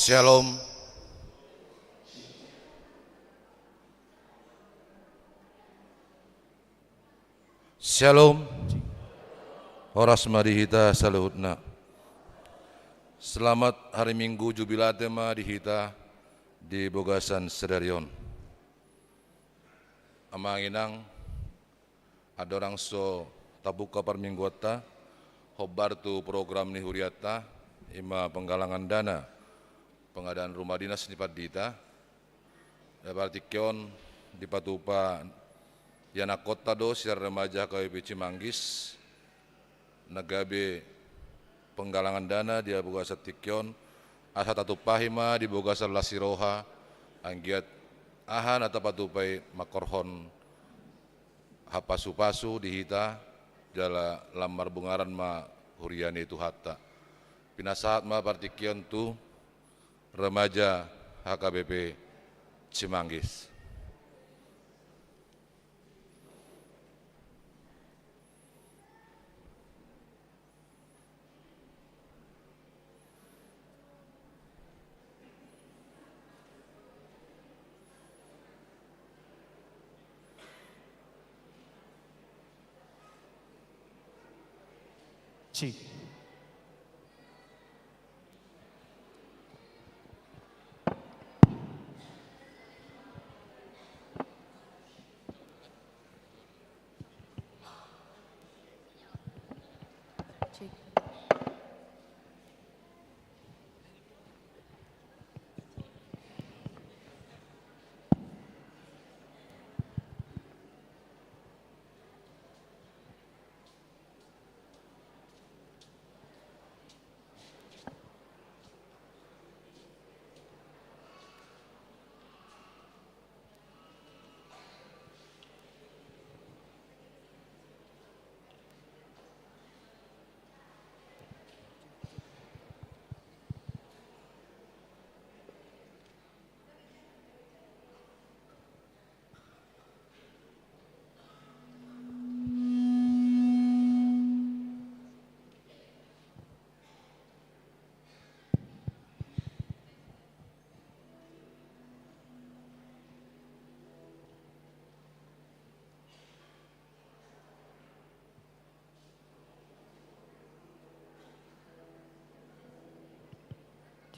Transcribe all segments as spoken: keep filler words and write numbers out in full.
Shalom. Shalom. Horas ma di hita saluhutna. Selamat hari Minggu Jubilate ma di hita di bagasan sadari on. Amang inang, andorang so tabuka parmingguanta, hombar tu program ni hurianta, i ma penggalangan dana pengadaan rumah dinas ni pandita. Di partingkian on dipatupa ianakhonta do sian remaja H K B P Cimanggis na gabe penggalangan dana di bagasan tingki on, asa tatumpahi ma di bagasan las ni roha, anggiat aha na tapatupa i mangkorhon hapasupasu di hita, jala lam marbungaran ma huria ni Tuhanta. Pinasahat ma partingkian tu remaja H K B P Cimanggis. Cik. Cik.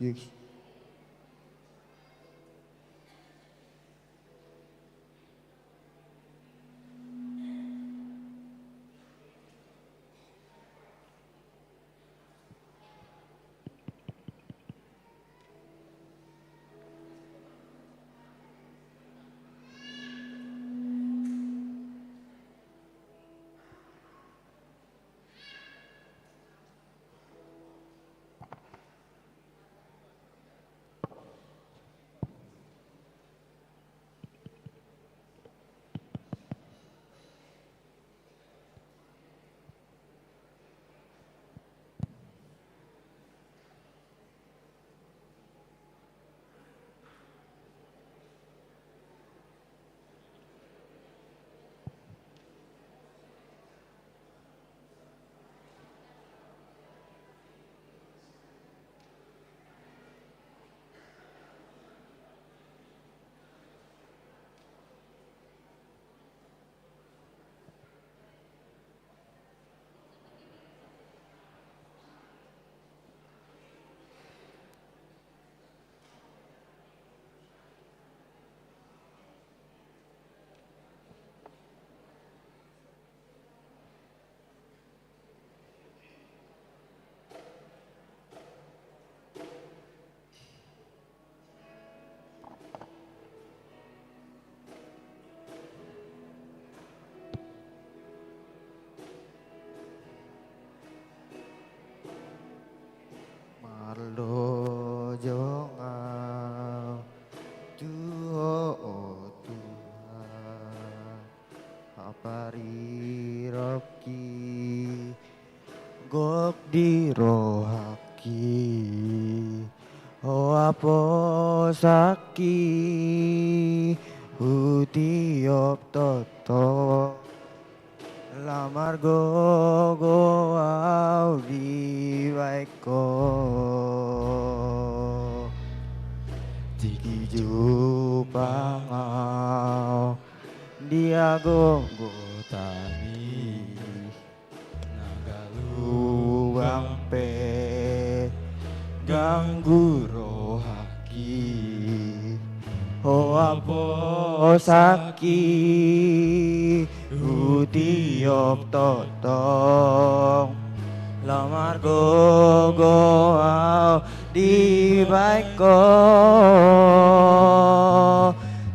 Cik. Marlojong au tu Ho, o Tuhan, haparirongki gok di rohangki, Ho haposanki hutiop tongtong, lam margogo au dibahen Ho. Gogo tani na galuang pe ganggu rohangki. Ho aposangki, hutiop tongtong, lam margogo au dibaen ho.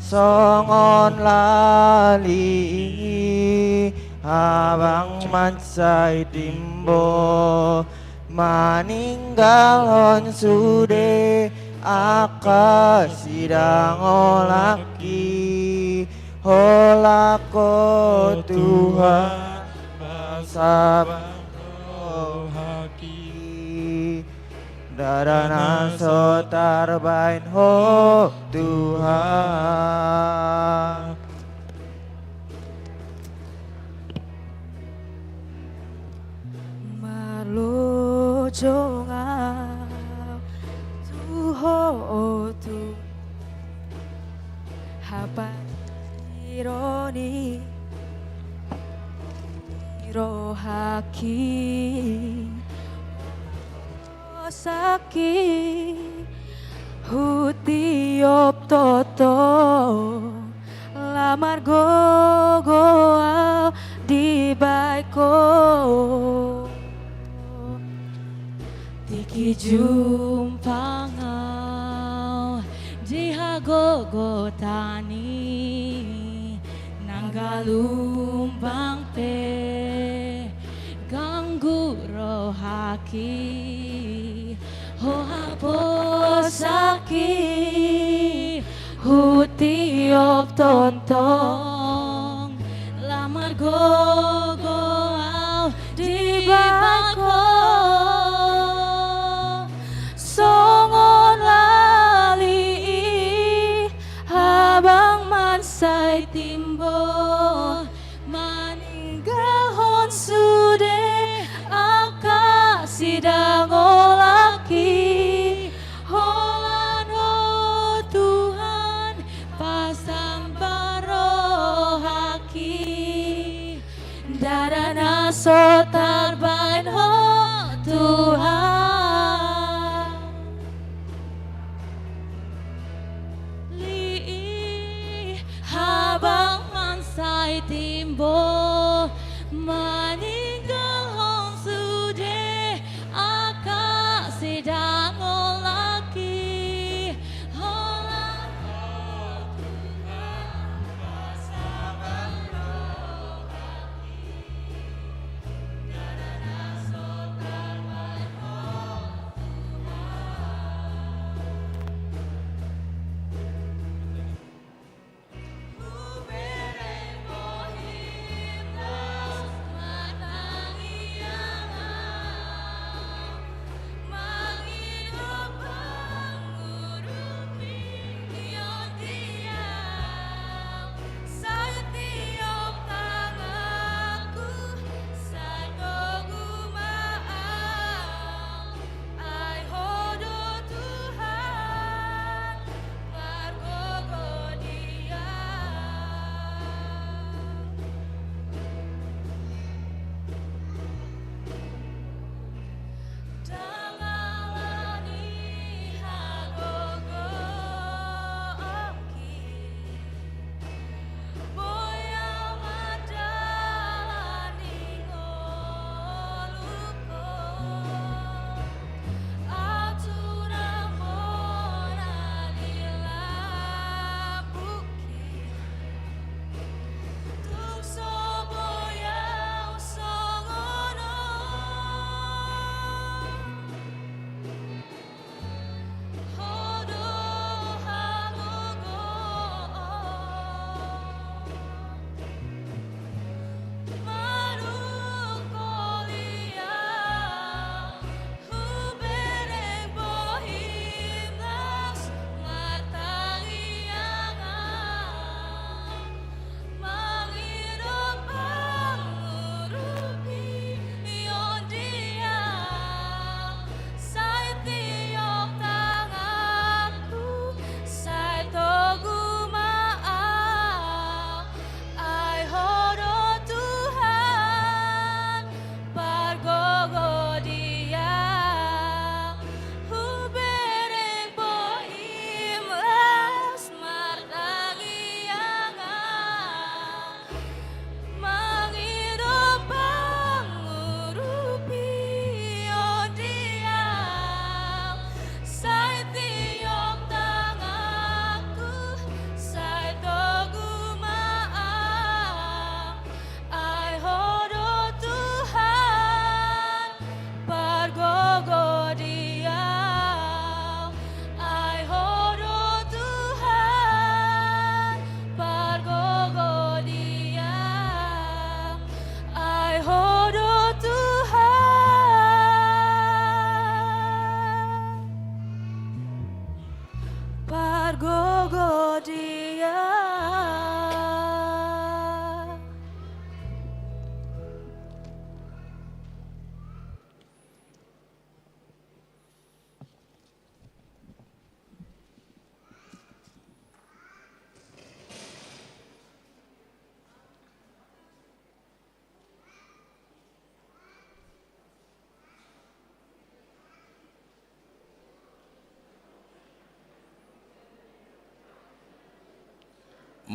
Songon lali i habang mansai timbo, maninggalhon sude angka sidangolangki. Holan ho Tuhan, pasabar rohangki. Ndada na so tarbaen ho Tuhan. Marlojong au tu ho Tuhan, hapangido ni rohangki. Aposangki, hutiop tongtong, lam margogo au dibaen ho. Tingki jumpang au di hagogotan i, nang galumbang pe ganggu rohangki. Ho aposangki, hutiop tongtong, lam margogo au dibaen ho. Songon lali i habang mansai timbo, maninggalhon sude angka sidangolangki. Holan ho Tuhan, pasabar rohangki. Ndada na so tarbaen ho Tuhan. Lali i habang mansai timbo, maninggalhon sude angka sidangolangki. Holan ho Tuhan, pasabar rohangki.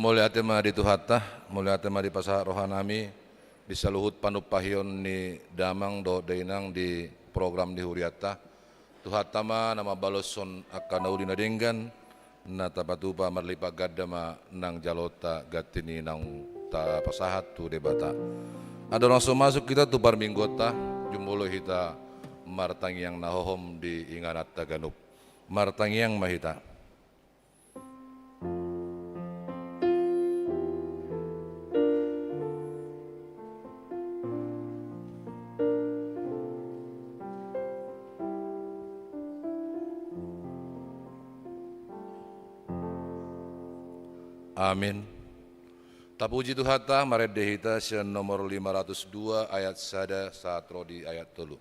Mauliate ma di Tuhanta, mauliate ma dipasahat rohanami di saluhut panumpahion ni damang dohot dainang di program ni hurianta. Tuhanta ma na mambaloshon angka na uli na denggan, na tapatupa marlipat ganda ma nang jaloonta ganti ni naung tapasahat tu Debata. Andorang so masuk hita tu parmingguonta, jumolo hita martangiang na hohom di ingananta ganup. Martangiang ma hita. Amin. Tapuji Tuhanta, marende hita sian nomor lima ratus dua ayat sada sahat ro di ayat tolu.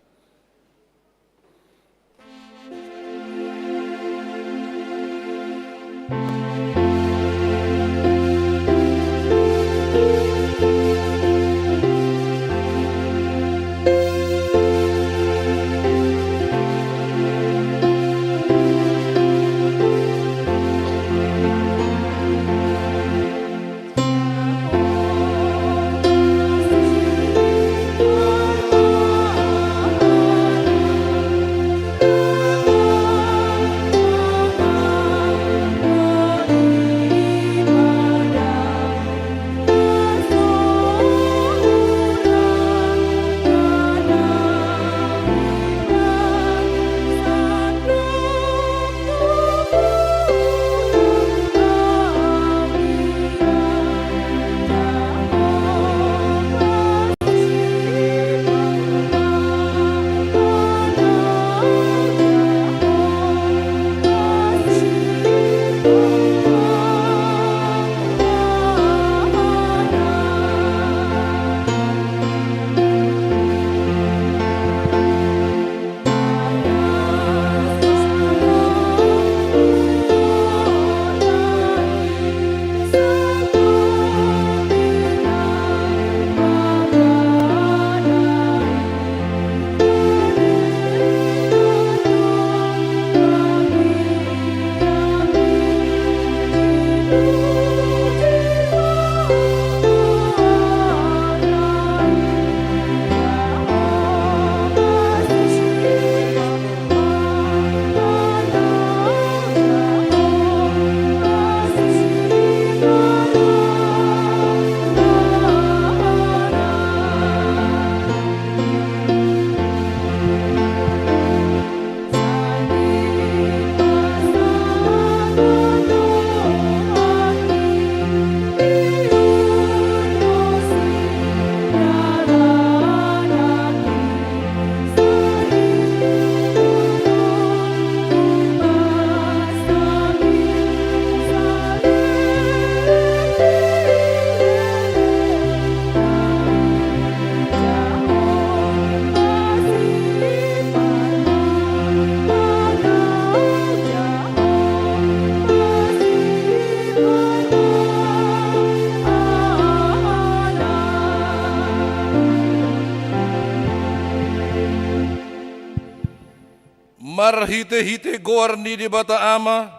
Marhitehite goar ni Debata Ama,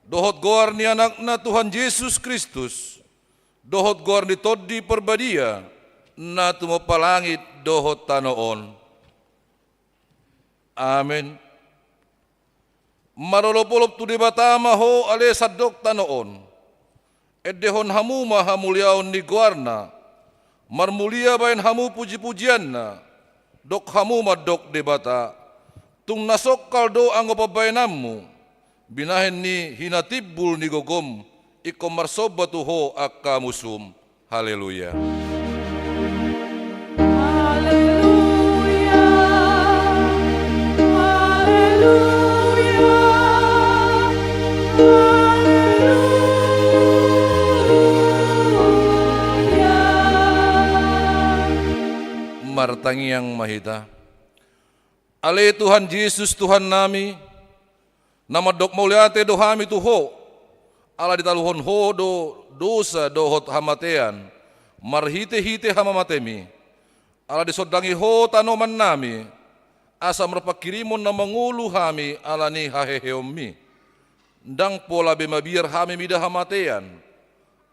dohot goar ni Anakna Tuhan Jesus Kristus, dohot goar ni Tondi Parbadia, na tumompa langit dohot tano on. Amen. Marolopolop tu Debata ma ho ale sandok tano on. Endehon hamu ma hamuliaon ni goarna. Marmulia baen hamu pujipujianna. Dok hamu mandok Debata. Tung na songkal do anggo pambaenanmu. Binahen ni hinatimbul ni gogom. Ingkon marsomba tu ho angka musum. Haleluya. Haleluya. Haleluya. Haleluya. Martangiang ma hita. Ale Tuhan Jesus, Tuhan nami, na mandok mauliate do hami tu ho, ala ditaluhon ho do dosa dohot hamatean, marhitehite hamamatemi, ala disondangi ho tanoman nami, asa marpanghirimon na mangolu hami ala ni haheheonmi. Ndang pola be mabiar hami mida hamatean,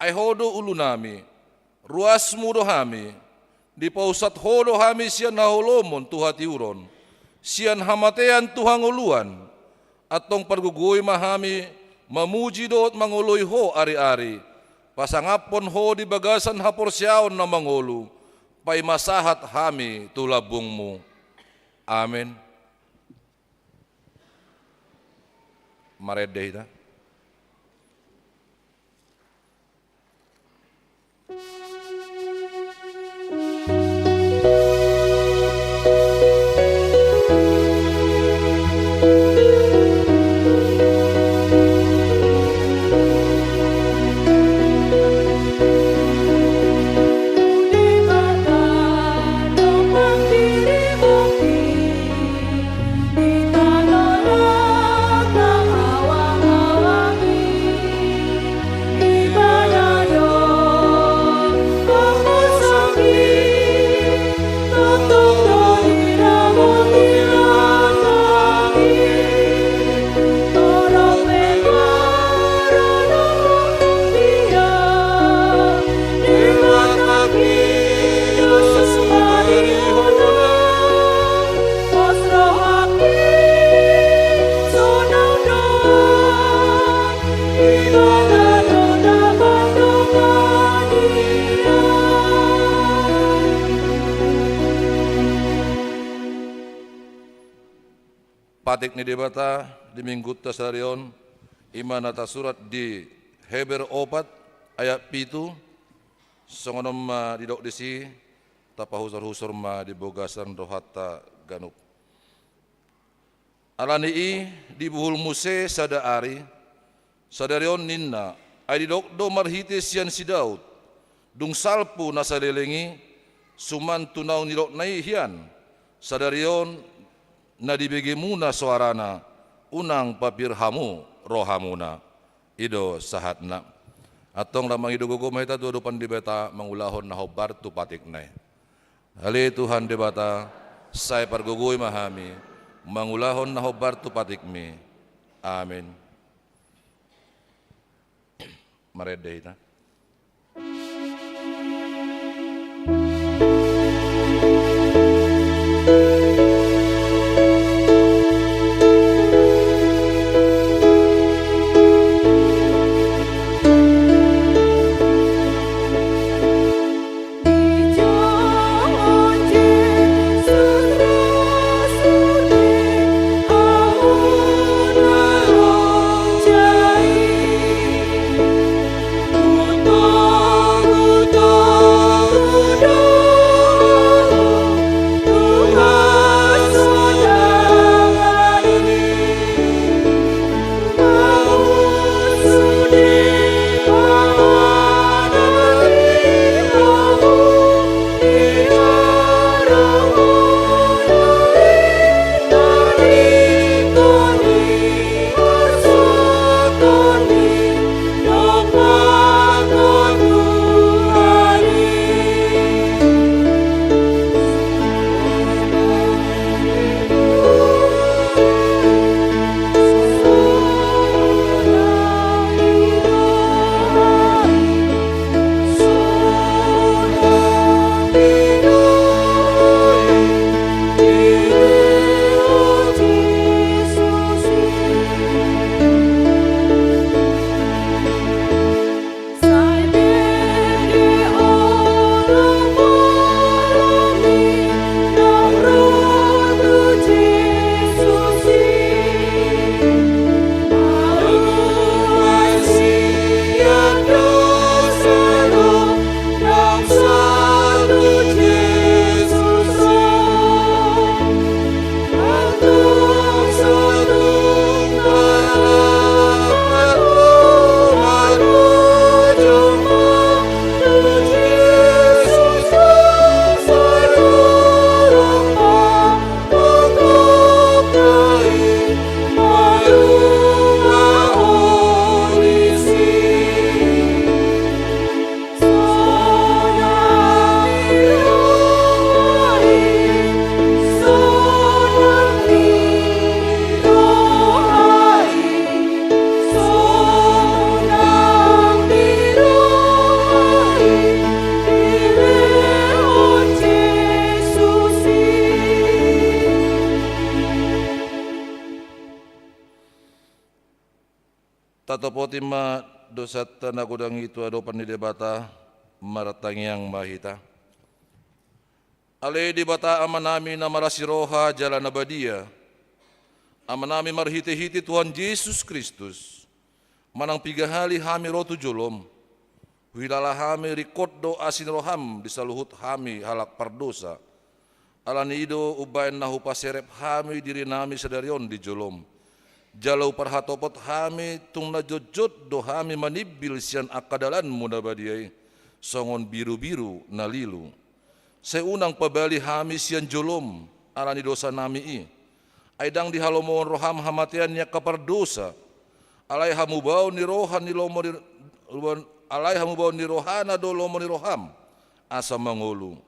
Ai Ho do ulunami, ruasMu do hami, dipausat Ho do hami sian haholomon tu hatiuron, sian hamatean tu hangoluan. Antong pargogoi ma hami mamuji dohot mangoloi Ho ari-ari, pasangaphon Ho di bagasan haporseaon na mangolu, paima sahat hami tu lambungMu. Amen. Marende hita. Patik ni Debata di Minggunta sadari on, i ma na tasurat di Heber opat ayat pitu, songon on ma didok disi, tapahusorhusor ma di bagasan rohanta ganup. Ala ni i dibuhul muse sada ari, sadari on ninna, ai didok do marhite sian si Daud, dung salpu na saleleng i, suman tu naung nidokna i hian, sadari on na dibegemuna soarana, unang papir hamu rohamuna. I do sahatna. Antong lam mangido gogo ma hita tu adopan Debata mangulahon na hombar tu patikna i. Ale Tuhan Debata, sai pargogoi ma hami mangulahon na hombar tu patikMi. Amen. Marende hita. Tarima dosanta na godang i tu adopan ni Debata. Martangiang ma hita. Ale Debata Amanami na marasi roha jala na badia, Amanami, marhitehite Tuhan Jesus Kristus, manang piga hali hami ro tu jolom, huhilala hami ringkot do asi ni roham di saluhut hami halak pardosa. Ala ni i do umbaen na hupaserep hami dirinami sadari on di jolom, jala huparhatopot hami tung na jotjot do hami manimbil sian angka dalanmu na badia i, songon birubiru na lilu. Sai unang pabali hami sian jolom ala ni dosanami i. Ai ndang dihalomohon roham hamatean ni angka pardosa. Alai hamubaon ni roha ni lomo ni, alai hamubaon ni rohana do lomo ni roham, asa mangolu.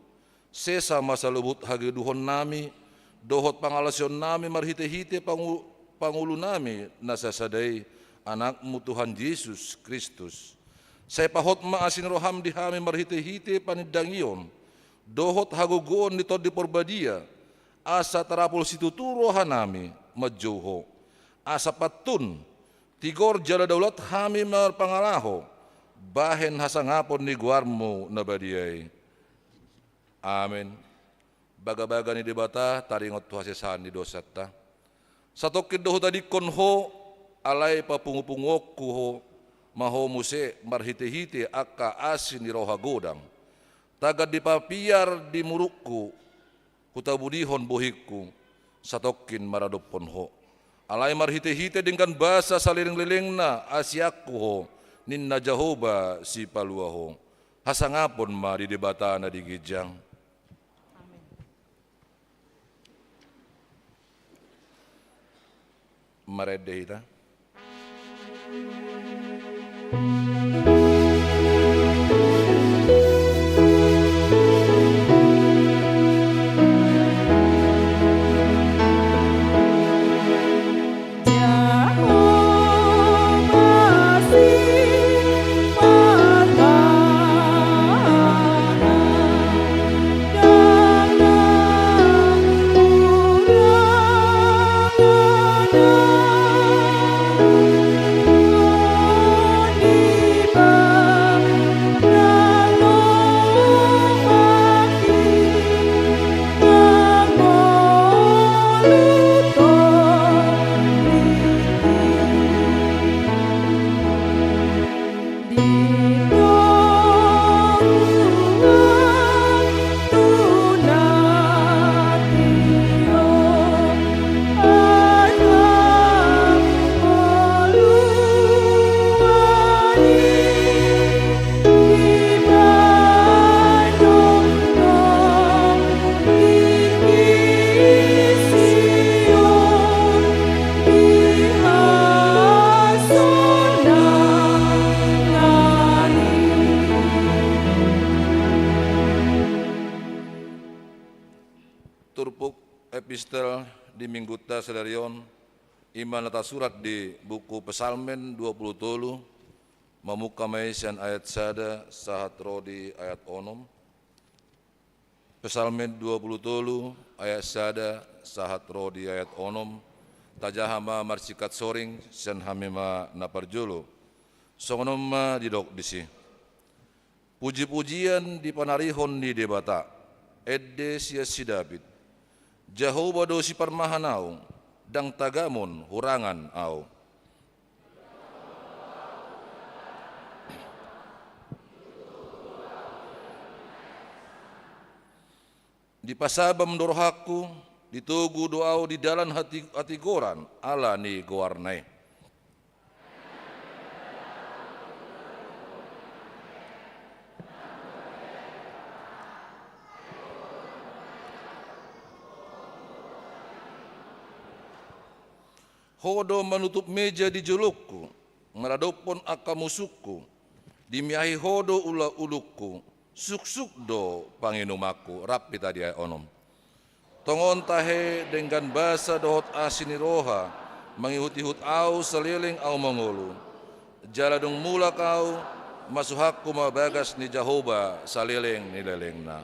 Sesa ma saluhut hagedukannami dohot pangalaosionnami marhitehite pangu-, pangulunami na sasada i, Anakmu Tuhan Jesus Kristus. Sai pahot ma asi ni roham di hami marhitehite panindangion dohot hagogoon ni Tondi Porbadia, asa tarapul situtu rohanami manjou Ho, asa pantun, tigor jala daulat hami marpangalaho bahen hasangapon ni goarmu na badia i. Amen. Bagabaga ni Debata taringot tu hasesaan ni dosanta. Satongkin do hutadingkon Ho, alai papungupunguonku Ho ma Ho muse marhitehite angka asi ni roha godang. Tagan dipapiar di murukku, hutabudihon bohingku, satongkin maradophon Ho. Alai marhitehite denggan basa salelenglelengna asianku Ho, ninna Jahowa Sipalua Ho. Hasangapon ma di Debata na di ginjang. Amen. Marende hita. Turpuk epistel di minggunta sadari on, i ma na tasurat di buku Psalmen dua pulu tolu, mamungka ma i sian ayat sada sahat ro di ayat onom. Psalmen dua pulu tolu ayat sada sahat ro di ayat onom, tajaha ma marsingkat soring sian hami ma na parjolo. Songon on ma didok disi. Pujipujian dipanarihon ni Debata, ende sian si Daud. Jahowa do siparmahan ahu, ndang tagamon hurangan ahu. Dipasabam do rohangku, ditogu do ahu di dalan hati-, hatigoran ala ni goarna i. Ho do manutup meja di jolongku, maradophon angka musungku, dimiahi Ho do ula-, ulungku, suksuk do panginumanku, rap hita di ayat onom. Tongon tahe denggan basa dohot asi ni roha, mangihut-ihut ahu saleleng ahu mangolu. Jala dung mulak ahu, masuhakku ma bagas ni Jahowa saleleng ni lelengna.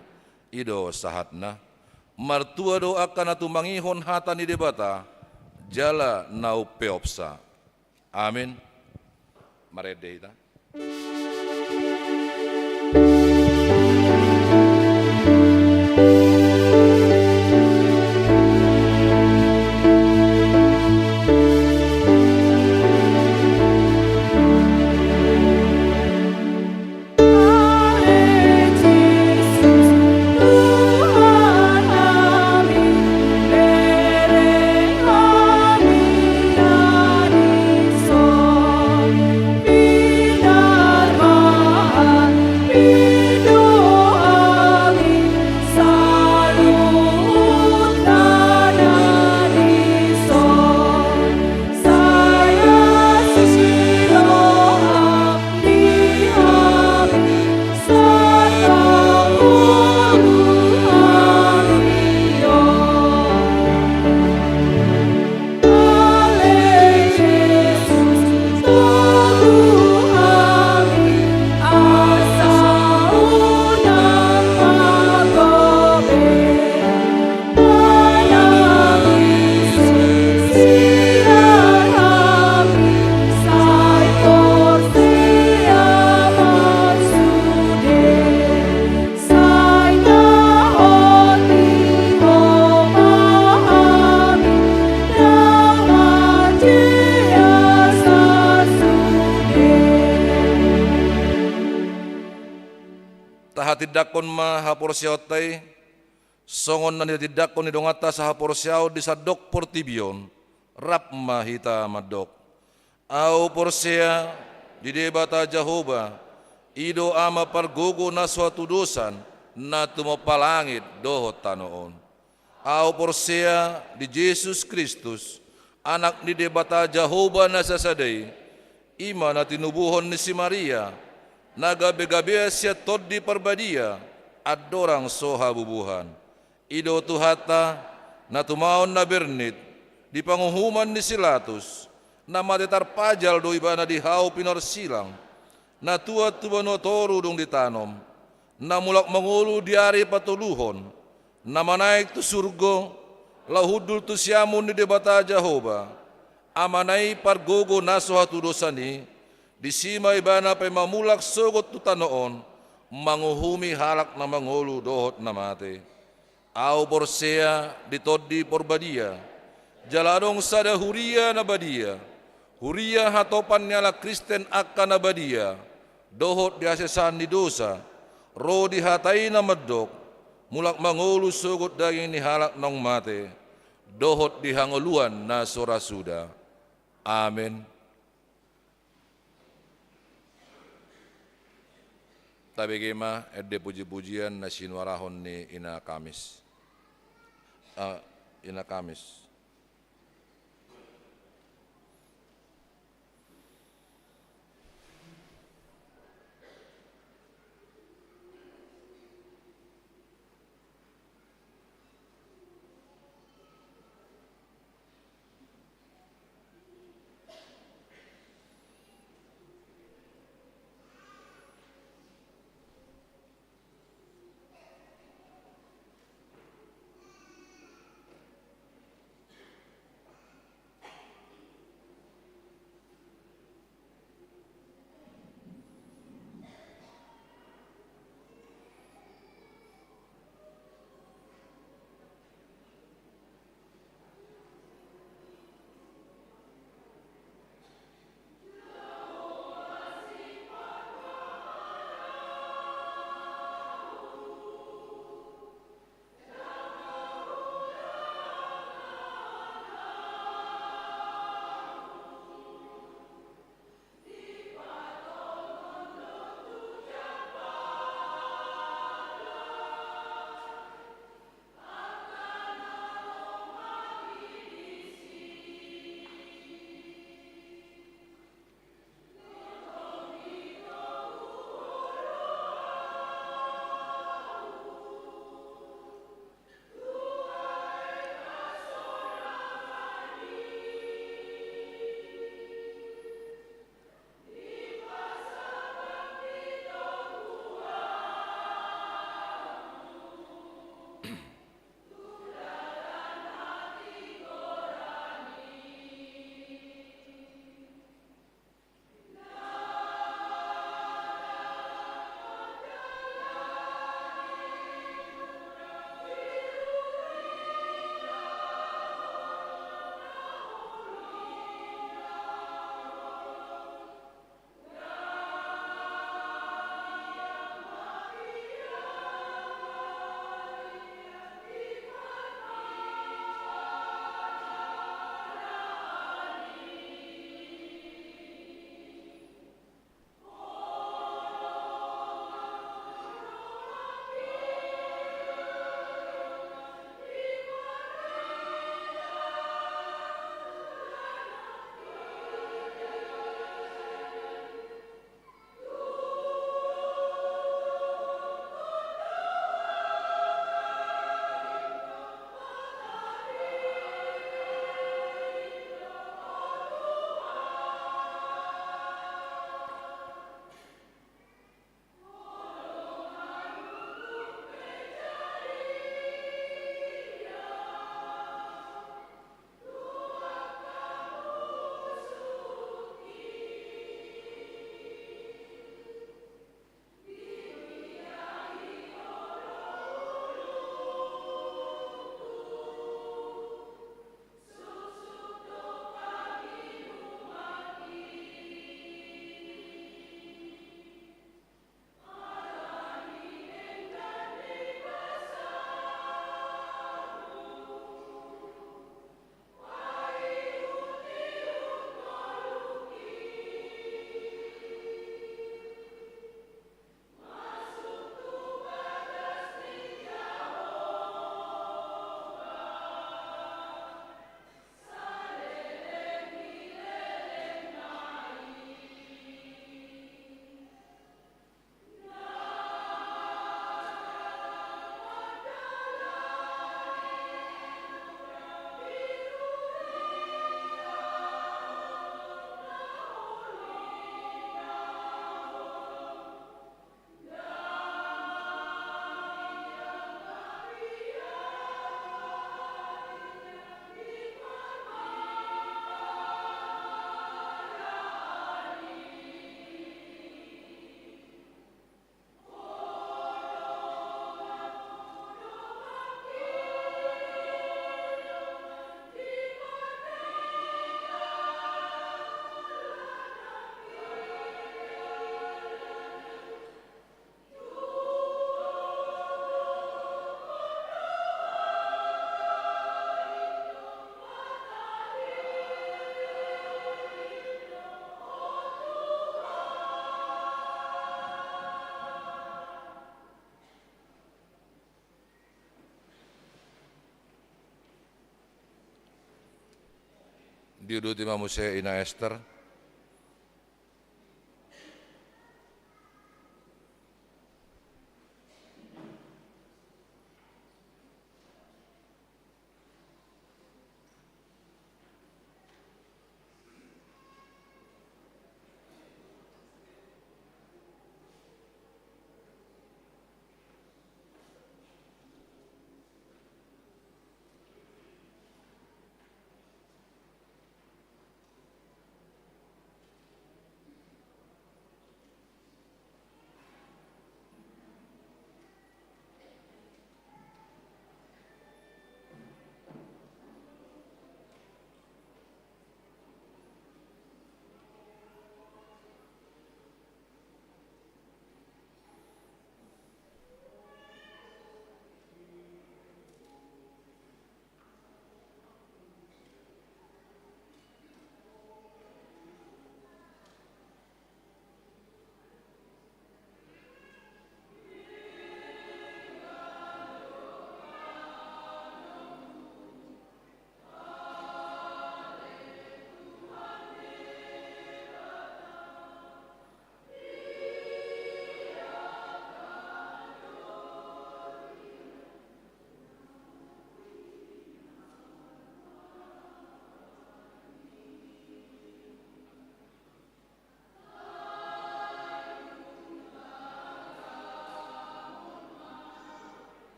I do sahatna. Martua do angka na tumangihon hata ni Debata, jala na umpeopsa. Amin. Marende hita. Tahatindangkon ma haporseaonta i, songon na nihatindangkon ni donganta sahaporseaon di sandok portibi on, rap ma hita mandok. Ahu porsea di Debata Jahowa, i do Ama pargogo na so hatudosan, na tumompa langit dohot tano on. Ahu porsea di Jesus Kristus, Anak ni Debata Jahowa na sasada i, i ma na tinubuhon ni si Maria, na gabe-gabean sian Tondi Parbadia, andorang so habubuhan. I do Tuhanta, na tumaon na bernit, di panguhuman ni si Latus, na mate tarpajal do Ibana di hau pinorsilang, na tuat tu banua toru dung ditanom, na mulak mangolu di ari patoluhon, na manaek tu surgo, laho hundul tu siamun ni Debata Jahowa, Amana i pargogo na so hatudosan i, disi ma Ibana paima mulak sogot tu tano on, manguhumi halak na mangolu dohot na mate. Ahu porsea di Tondi Porbadia, jala adong sada huria na badia, huria hatopan ni halak Kristen angka na badia, dohot di hasesaan ni dosa, ro di hata i na mandok, mulak mangolu sogot daging ni halak naung mate, dohot di hangoluan na so ra suda. Amen. Tabege ma ende puji-pujian na sinuarahon ni Ina Kamis. Ah, Ina Kamis. Diuduti ma muse Ina Ester.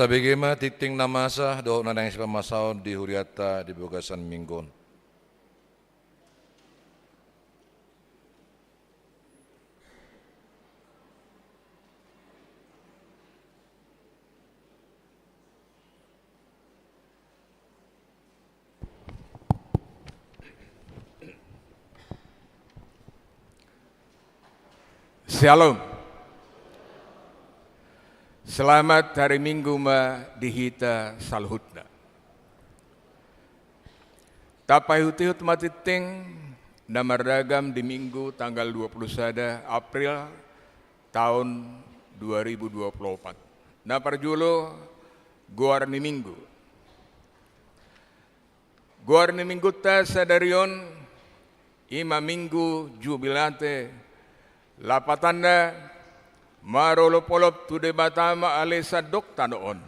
Tabege ma tingting na masa dohot na naeng sipamasaon di hurianta di bagasan minggu on. Syalom. Selamat hari Minggu ma di hita saluhutna. Tapaihutihut ma tingting na marragam di Minggu tanggal dua puluh sada April taon dua ribu dua puluh opat. Na parjolo, goar ni Minggu. Goar ni Minggunta sadari on i ma Minggu Jubilate, lapatanna marolopolop tu Debata ma ale sandok tano on.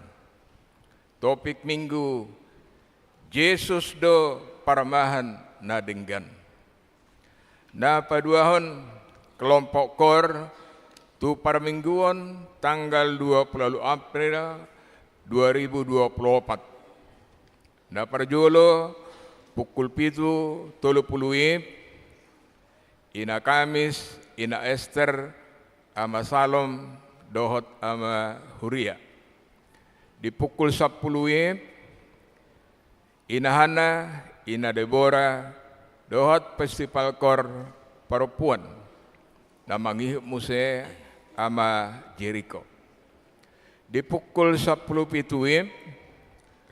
Topik Minggu, Jesus do parmahan na denggan. Na paduahon, kelompok koor tu parmingguon tanggal dua puluh ualu April dua ribu dua puluh opat. Na parjolo, pukul pitu tolu pulu WIB, Ina Kamis, Ina Ester, Ama Salom dohot Ama Huria. Di pukul sampulu WIB, Ina Hana, Ina Debora dohot Festival Koor Parompuan, na mangihut muse Ama Jeriko. Di pukul sampulu pitu WIB,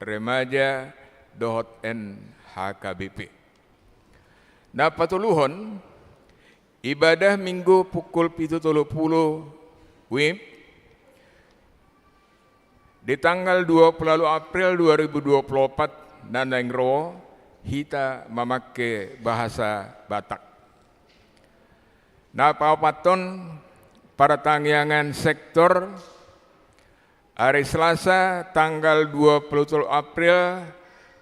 remaja dohot N H K B P. Na patoluhon, ibadah Minggu pukul pitu tolu pulu WIB, di tanggal dua puluh ualu April dua ribu dua puluh opat na naeng ro, hita mamangke bahasa Batak. Na paopathon, partangiangan sektor, ari Selasa tanggal dua puluh tolu April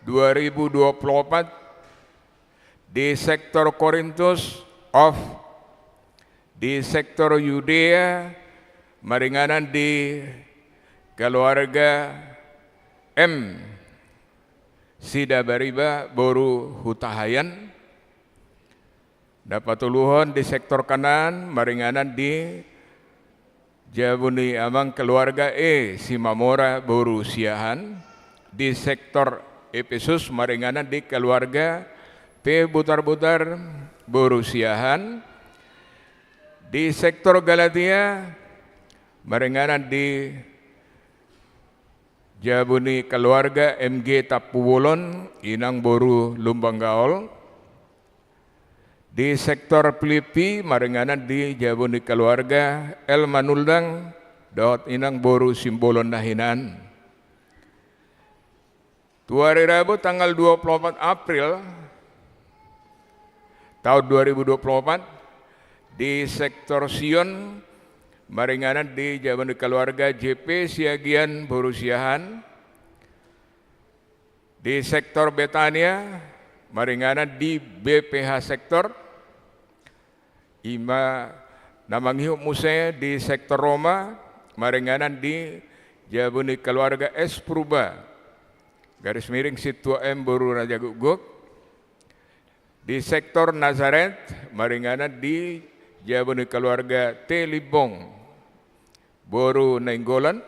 dua ribu dua puluh opat, di sektor Korintus off, di sektor Yudea, maringanan di keluarga M Sidabariba boru Hutahayan. Na patoluhon, di sektor Kanaan, maringanan di jabu ni amang keluarga E Simamora boru Siahaan. Di sektor Epesus, maringanan di keluarga P Butarbutar boru Siahaan. Di sektor Galatia, maringanan di jabu ni keluarga M G Tampubolon, inang boru Lumban Gaol. Di sektor Pilippi, maringanan di jabu ni keluarga L Manullang dohot inang boru Simbolon Nahinaan. Tu ari Rabu tanggal dua puluh opat April taon dua ribu dua puluh opat, di sektor Sion, maringanan di jabu ni keluarga J P Siagian boru Siahaan. Di sektor Betania, maringanan di B P H sektor, i ma na mangihut muse di sektor Roma, maringanan di jabu ni keluarga S Purba garis miring Sintua M boru Rajagukguk. Di sektor Nazaret, maringanan di jabu ni keluarga T Limbong boru Nainggolan.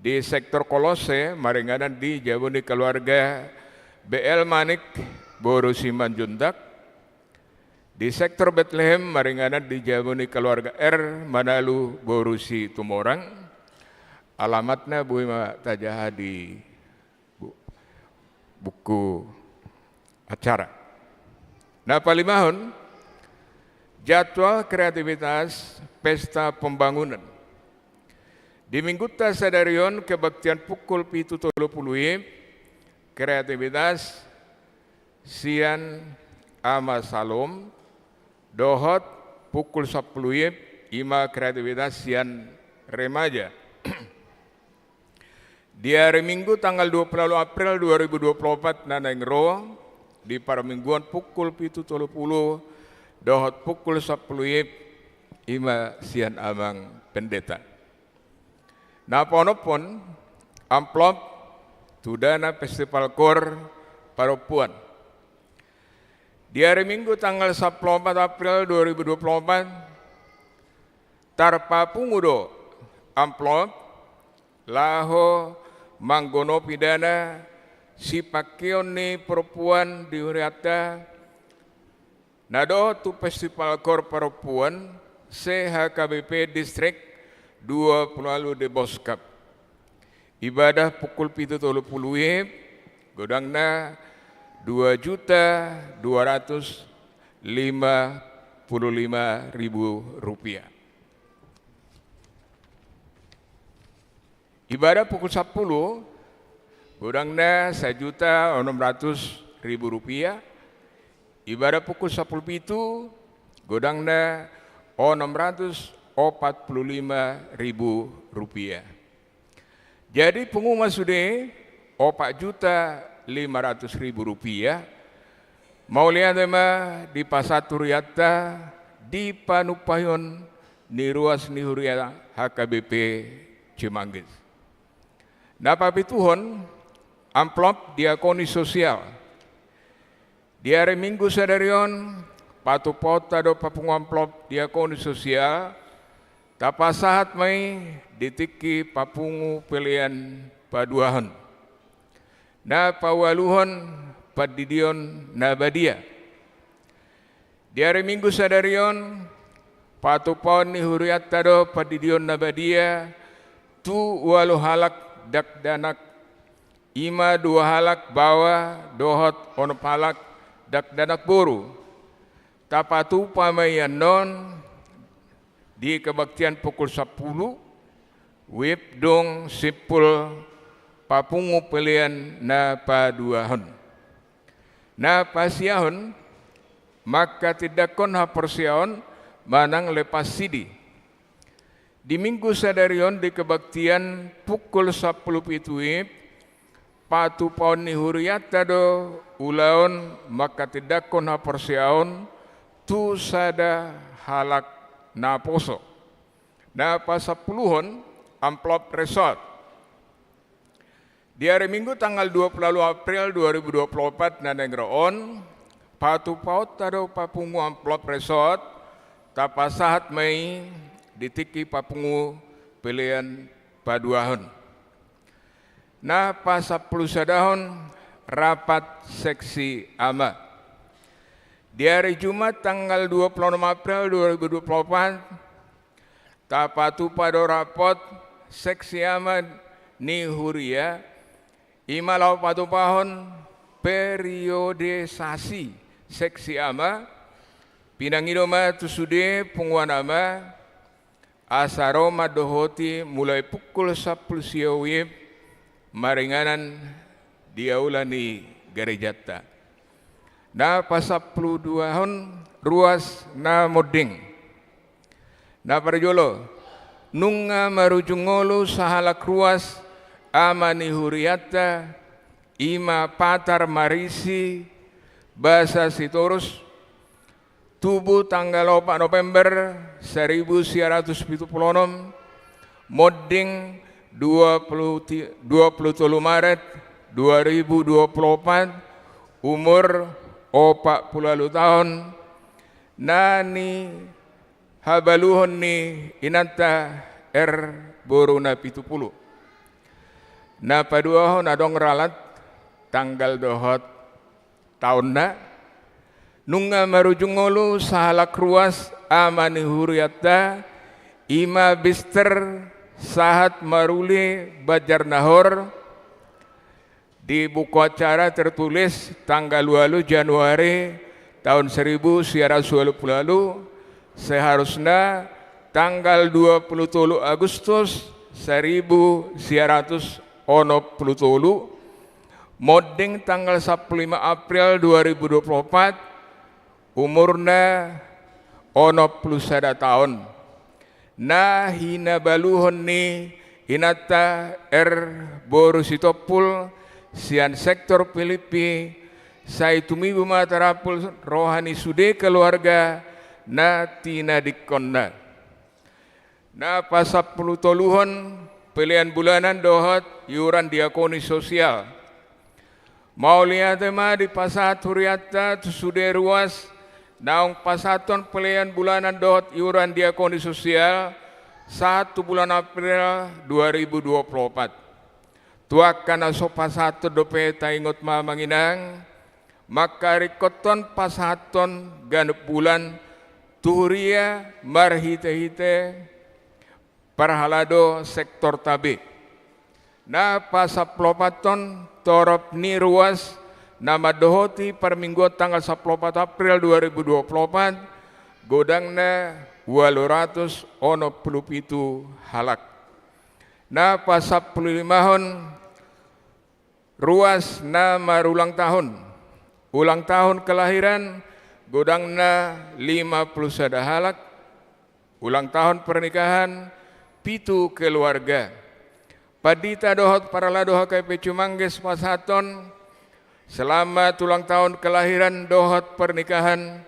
Di sektor Kolosse, maringanan di jabu ni keluarga B L Manik boru Simanjuntak. Di sektor Betlehem, maringanan di jabu ni keluarga R Manalu boru Situmorang. Alamatna boi ma tajaha di bu-, buku acara. Na palimahon, jadwal kreativitas Pesta Pembangunan. Di Minggunta sadari on, kebaktian pukul pitu tolu pulu WIB, kreativitas sian Ama Salom, dohot pukul sampulu WIB, i ma kreativitas sian remaja. Di ari Minggu tanggal dua puluh ualu April dua ribu dua puluh opat na naeng ro, di parmingguon pukul pitu tolu pulu dohot pukul sampulu WIB, i ma sian amang pendeta. Na paonomhon, amplop tu dana Festival Gor Parompuan. Di ari Minggu tanggal sampulu opat April dua ribu dua puluh opat, tarpapungu do amplop laho manggonopi dana sipangkeon ni parompuan di hurianta na dohot tu Festival Gor Parompuan se-H K B P Distrik dua puluh ualu Deboskap. Ibadah pukul pitu tolu pulu WIB, godangna dua juta dua ratus lima puluh lima ribu rupiah. Ibadah pukul sampulu, godangna sajuta onom ratus ribu rupiah. Ibadah pukul sampulu pitu, godangna onom ratus opat pulu lima ribu rupiah. Jadi pungu ma sude opat juta lima ratus ribu rupiah, mauliate ma dipasahat tu hurianta di panumpahon ni ruas ni huria H K B P Cimanggis. Na papituhon, amplop diakoni sosial. Di ari Minggu sadari on, patupaonta do papungu amplop diakoni sosial, tapasahat ma i di tingki papungu pelean paduahon. Na paualuhon, pandidion na badia. Di ari Minggu sadari on, patupaon ni hurianta do pandidion na badia tu ualu halak dakdanak, i ma dua halak baoa dohot onom halak dakdanak boru. Tapatupa ma i annon di kebaktian pukul sampulu, WIB dung simpul papungu pelean na paduahon. Na pasiahon, manghatindanghon haporseaon manang lepas sidi. Di Minggu sadari on di kebaktian pukul sampulu pitu WIB, patupaon ni hurianta do ulaon manghatindanghon haporseaon tu sada halak naposo. Na pasampuluhon, amplop resort. Di ari Minggu tanggal dua puluh ualu April dua ribu dua puluh opat na naeng ro on, patupaonta do papungu amplop resort, tapasahat ma i di tingki papungu pelean paduahon. Na pasampulusadahon, rapat seksi ama. Di ari Jumat tanggal dua puluh onom April dua ribu dua puluh opat, tapatupa do rapat seksi ama ni huria, i ma laho patupahon periodisasi seksi ama. Pinangido ma tu sude punguan ama, asa ro mandohoti mulai pukul sampulu sia WIB maringanan di aula ni garejanta. Na pasampuluduahon, ruas na monding. Na parjolo, nunga marujung ngolu sahalak ruas ama ni hurianta, i ma Patar Marisi Basa Sitorus, tubu tanggal opat November saribu sia ratus pitu pulu onom, monding dua puluh ti-, dua puluh tolu Maret dua ribu dua puluh opat, umur opat pulu ualu taon, na nihabaluhon ni inanta R boru na pitu pulu. Na paduahon, adong ralat tanggal dohot taonna. Nunga marujung ngolu sahalak ruas ama ni hurianta, i ma Mister Sahat Maruli Banjarnahor. Di buku acara tertulis tanggal ualu Januari taon saribu sia ratus ualu pulu ualu, seharusna tanggal dua puluh tolu Agustus saribu sia ratus onom pulu tolu, monding tanggal sampulu lima April dua ribu dua puluh opat, umurna onom pulu sada taon. Na hinabaluhon ni inanta R boru Sitompul sian sektor Pilippi, sai tumibu ma tarapul roha ni sude keluarga na tinadingkonna. Na pasampulu toluhon, pelean bulanan dohot iuran diakoni sosial. Mauliate ma dipasahat hurianta tu sude ruas naung pasahathon pelean bulanan dohot iuran diakoni sosial sahat tu bulan April dua ribu dua puluh opat. Tu angka na so pasahathon dope taingot ma amang inang, mangkaringkothon pasahathon ganup bulan tu huria marhitehite parhalado sektor ta be. Na pasampuluopathon torop ni ruas na mandohoti parmingguon tanggal sampulu opat April dua ribu dua puluh opat, godangna ualu ratus onom pulu pitu halak. Na pasampululimahon ruas na marulang tahun. Ulang tahun kelahiran godangna lima pulu sada halak. Ulang tahun pernikahan pitu keluarga. Pandita dohot parhalado H K P Cimangges pasahathon selamat ulang tahun kelahiran dohot pernikahan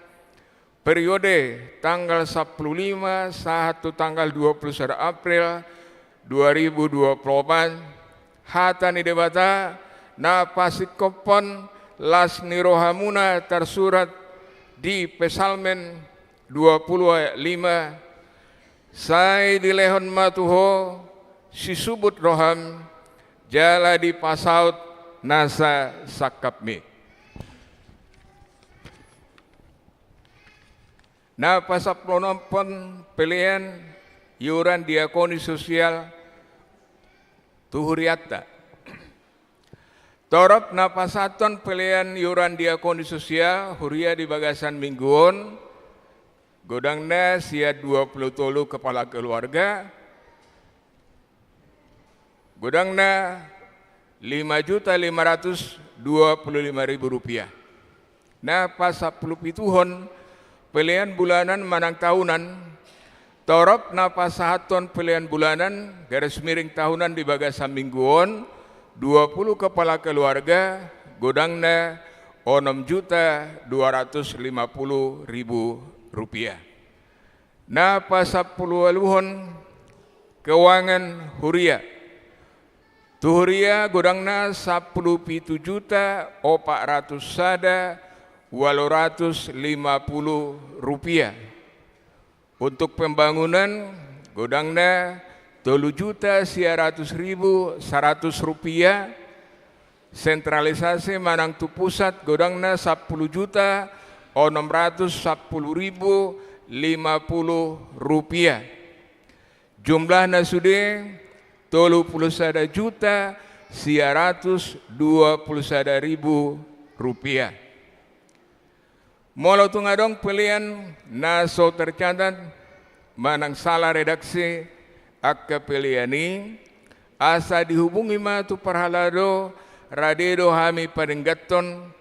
periode tanggal sampulu lima sahat tu tanggal dua pulu sada April dua ribu dua puluh opat, hata ni Debata na pasingkophon las ni rohamuna tarsurat di Psalmen dua pulu ayat lima, sai dilehon ma tu ho sisubut roham, jala dipasaut nasa sangkapmi. Na pasampuluonomhon pelean iuran diakoni sosial tu hurianta. Torop na pasahathon pelean iuran diakoni sosial huria di bagasan minggu on, godangna sian dua pulu tolu kepala keluarga, godangna lima juta lima ratus dua pulu lima ribu rupiah. Na pasampulupituhon pelean bulanan manang tahunan, torop na pasahathon pelean bulanan garis miring tahunan di bagasan minggu on, dua pulu kepala keluarga, godangna onom juta dua ratus lima pulu ribu rupiah. Na pasampuluualuhon keuangan huria. Tu huria godangna sampulu pitu juta opat ratus sada ualu ratus lima pulu rupiah. Untuk pembangunan godangna tolu juta sia ratus ribu saratus rupiah. Sentralisasi manang tu pusat godangna sampulu juta onom ratus sampulu ribu lima pulu rupiah. Jumlahna sude tolu pulu sada juta sia ratus dua pulu sada ribu rupiah. Molo tung adong pelean na so tercatat manang sala redaksi angka pelean i, asa dihubungi ma tu parhalado, rade do hami padengganhon.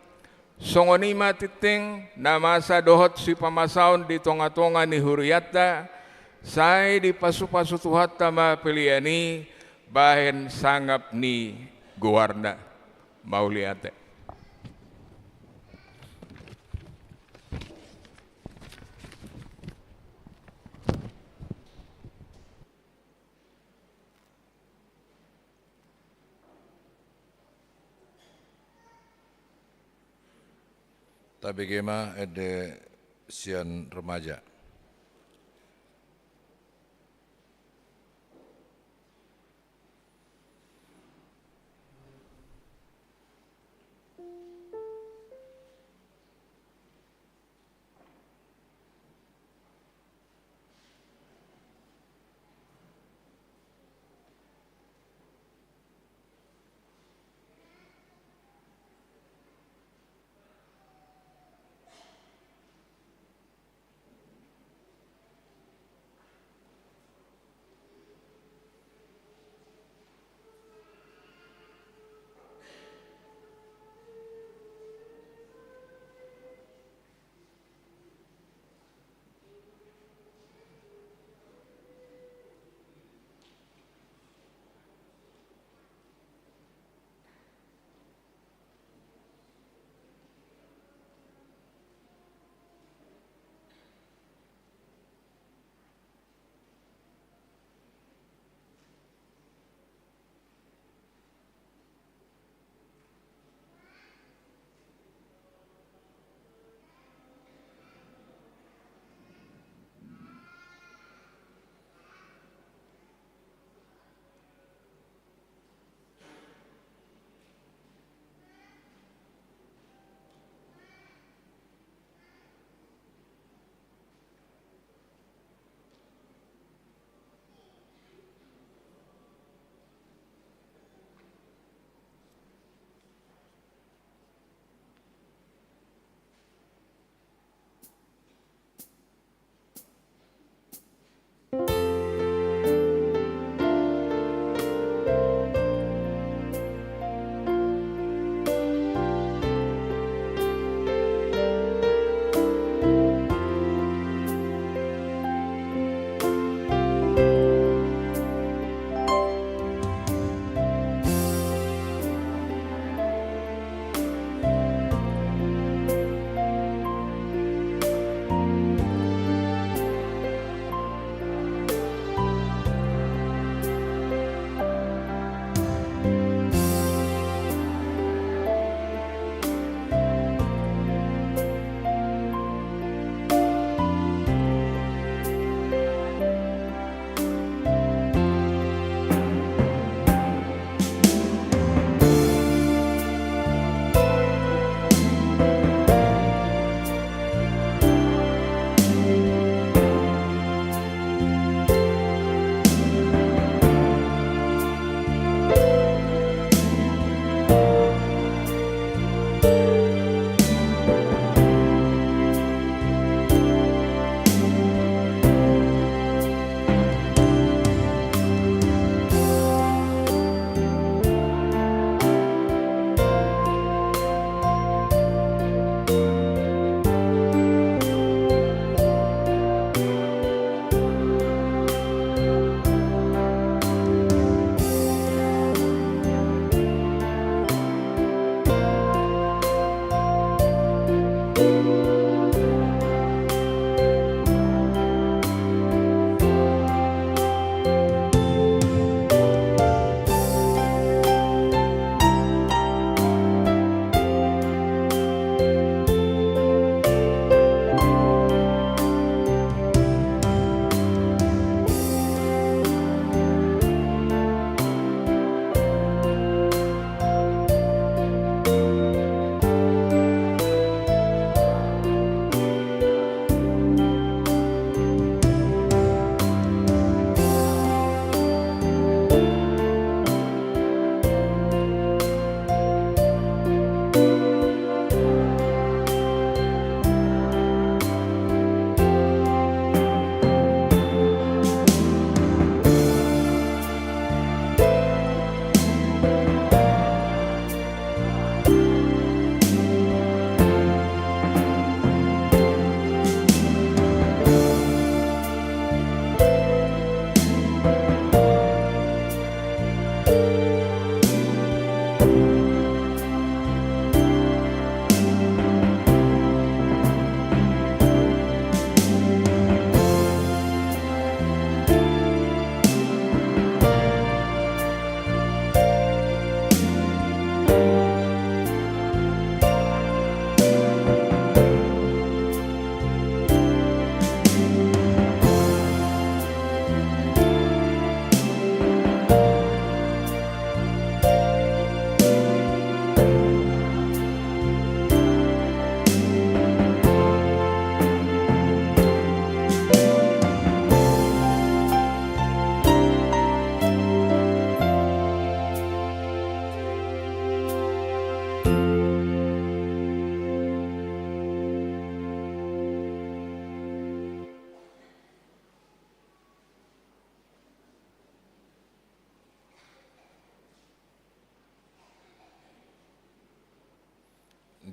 Songon i ma tintin na masa dohot sipamasaon di tongatonga ni hurianta, sai dipasupasu Tuhanta ma pelean i bahen sangap ni goarna. Mauliate. Tabege ma ende sian remaja.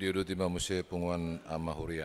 Diuduti ma muse punguan ama huria.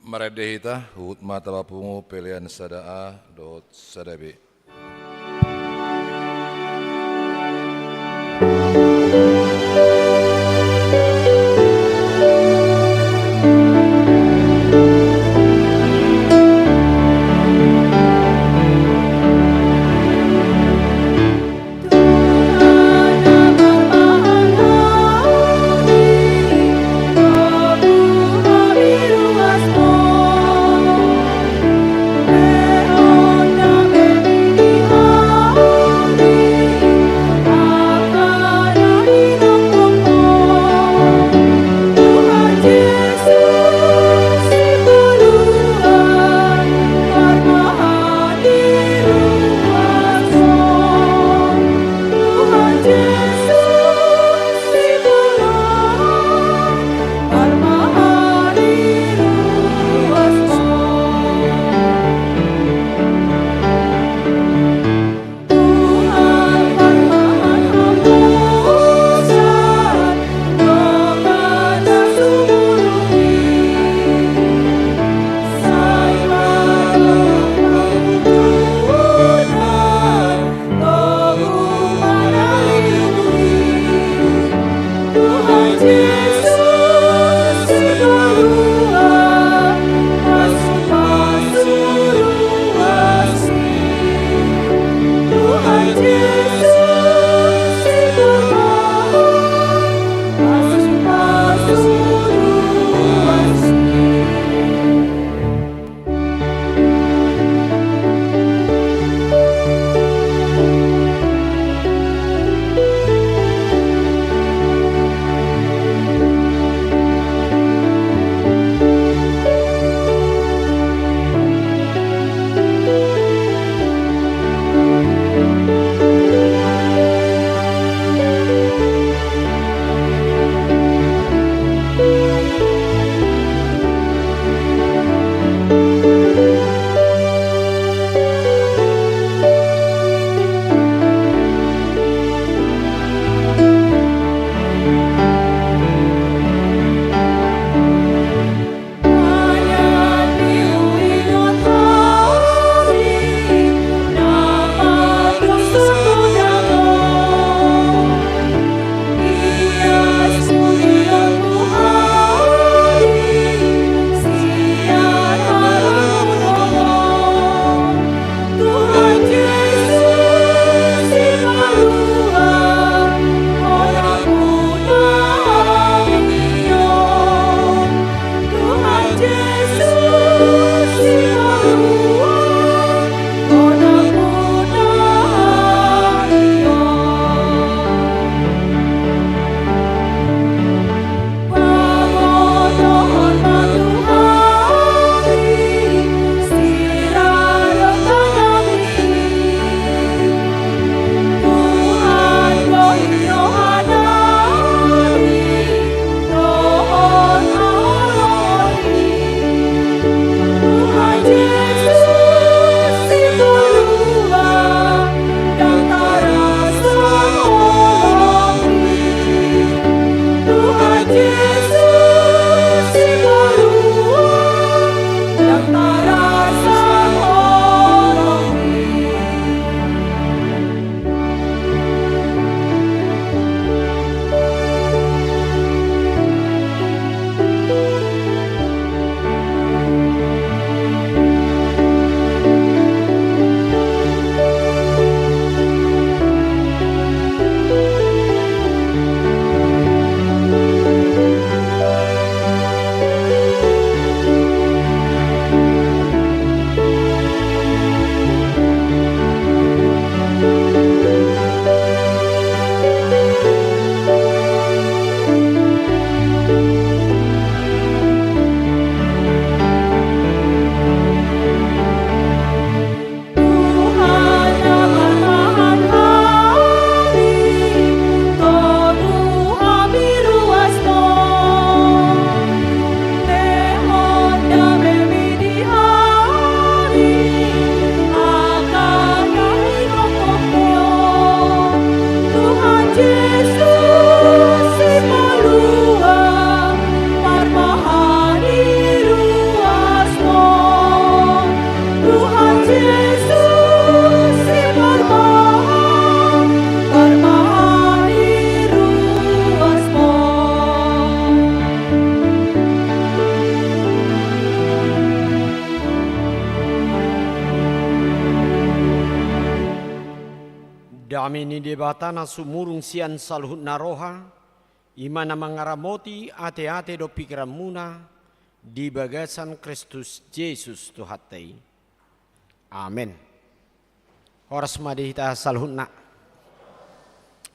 Marende hita, huhut ma tapapungu pelean sada A dohot sada B. Dame ni Debata na sumurung sian saluhutna roha, i ma na mangaramoti ateate dohot pingkiranmuna di bagasan Kristus Jesus Tuhanta i. Amen. Horas ma di hita saluhutna.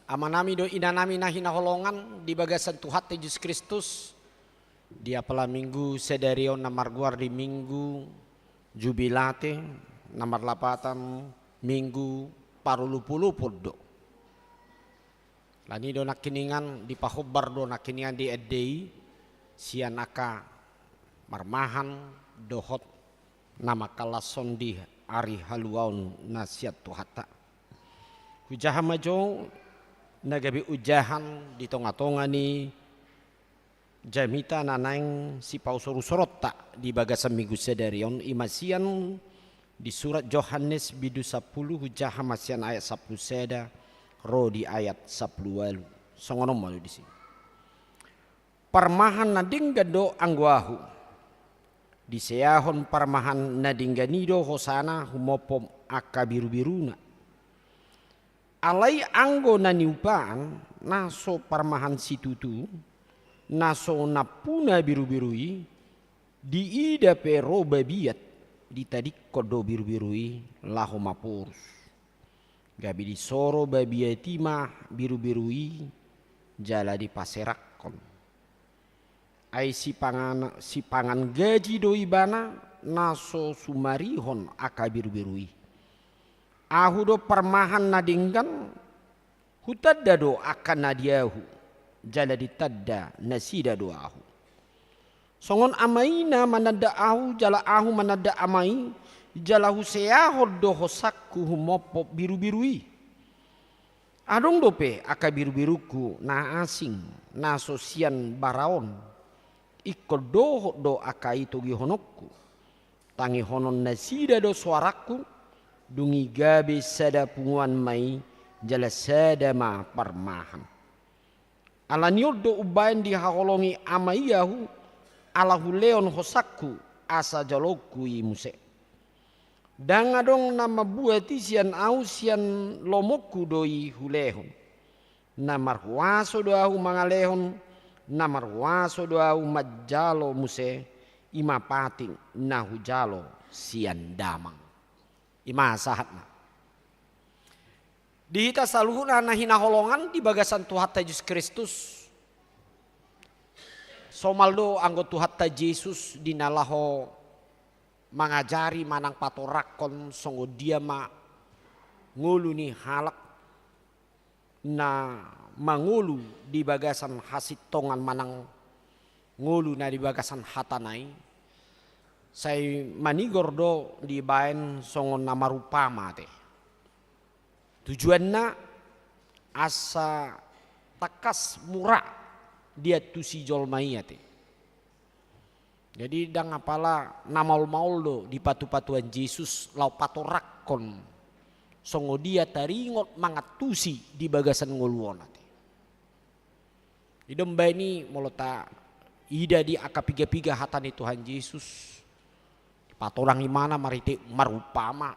Amanami dohot inanami na hinaholongan di bagasan Tuhanta Jesus Kristus, di apala Minggu sadari on na margoar di Minggu Jubilate, na marlapatan Minggu Parulupulupul do. Alani do nangkiningan, dipahombar do nangkiningan di ende i sian angka marmahan dohot na mangkalashon di ari haluaon na sian Tuhanta. Hujaha ma jo na gabe ujahan di tongatonga ni jamita na naeng sipausor-usoronta di bagasan Minggu sadari on, i ma sian di surat Johannes bindu sampulu, hujaha ma sian ayat sampulu sada ro di ayat sampulu ualu. Songon on ma do disi. Parmahan na denggan do anggo ahu. Diseahon parmahan na denggan i do hosana humophop angka birubiruna. Alai anggo na niupaan, na so parmahan situtu, na so nampuna birubiru i, diida pe ro babiat, ditadingkon do birubiru i laho maporus. Gabe disoro babiat i ma birubiru i jala dipaserakkon. Ai sipangan, sipangan gaji do ibana na so sumarihon angka birubiru i. Ahu do parmahan na denggan, hutanda do angka na di ahu, jala ditanda nasida do ahu. Songon Ama i na mananda ahu, jala ahu mananda Ama i, jala huseahon do hosangku humophop birubiru i. Adong dope angka birubirungku na asing, na so sian bara on, ingkon dohot do angka i togihononku. Tangihonon nasida do soarangku, dung i gabe sada punguan ma i, jala sada ma parmahan. Alani on do umbaen dihaholongi Ama i ahu, ala hulehon hosangku, asa jaloonku i muse. Ndang adong na mambuat i sian ahu, sian lomonku do i hulehon. Na marhuaso do ahu mangalehon, na marhuaso do ahu manjalo muse, i ma patik na hujalo sian Damang. I ma sahatna. Di hita saluhutna na hinaholongan di bagasan Tuhanta Jesus Kristus. Somal do anggo Tuhanta Jesus di na laho mangajari manang patorangkon songon dia ma ngolu ni halak na mangolu di bagasan hasintongan manang ngolu na di bagasan hatana i, sai manigor do dibaen songon na marumpama ate. Tujuanna asa tangkas mura diantusi jolma i ate. Jadi ndang apala na maol-maol do dipatupa Tuhan Jesus laho patorangkon songon dia taringot mangantusi di bagasan ngolu on ate. I do umbaen i molo taida di angka piga-piga hata ni Tuhan Jesus, patorang ibana marhite marumpama,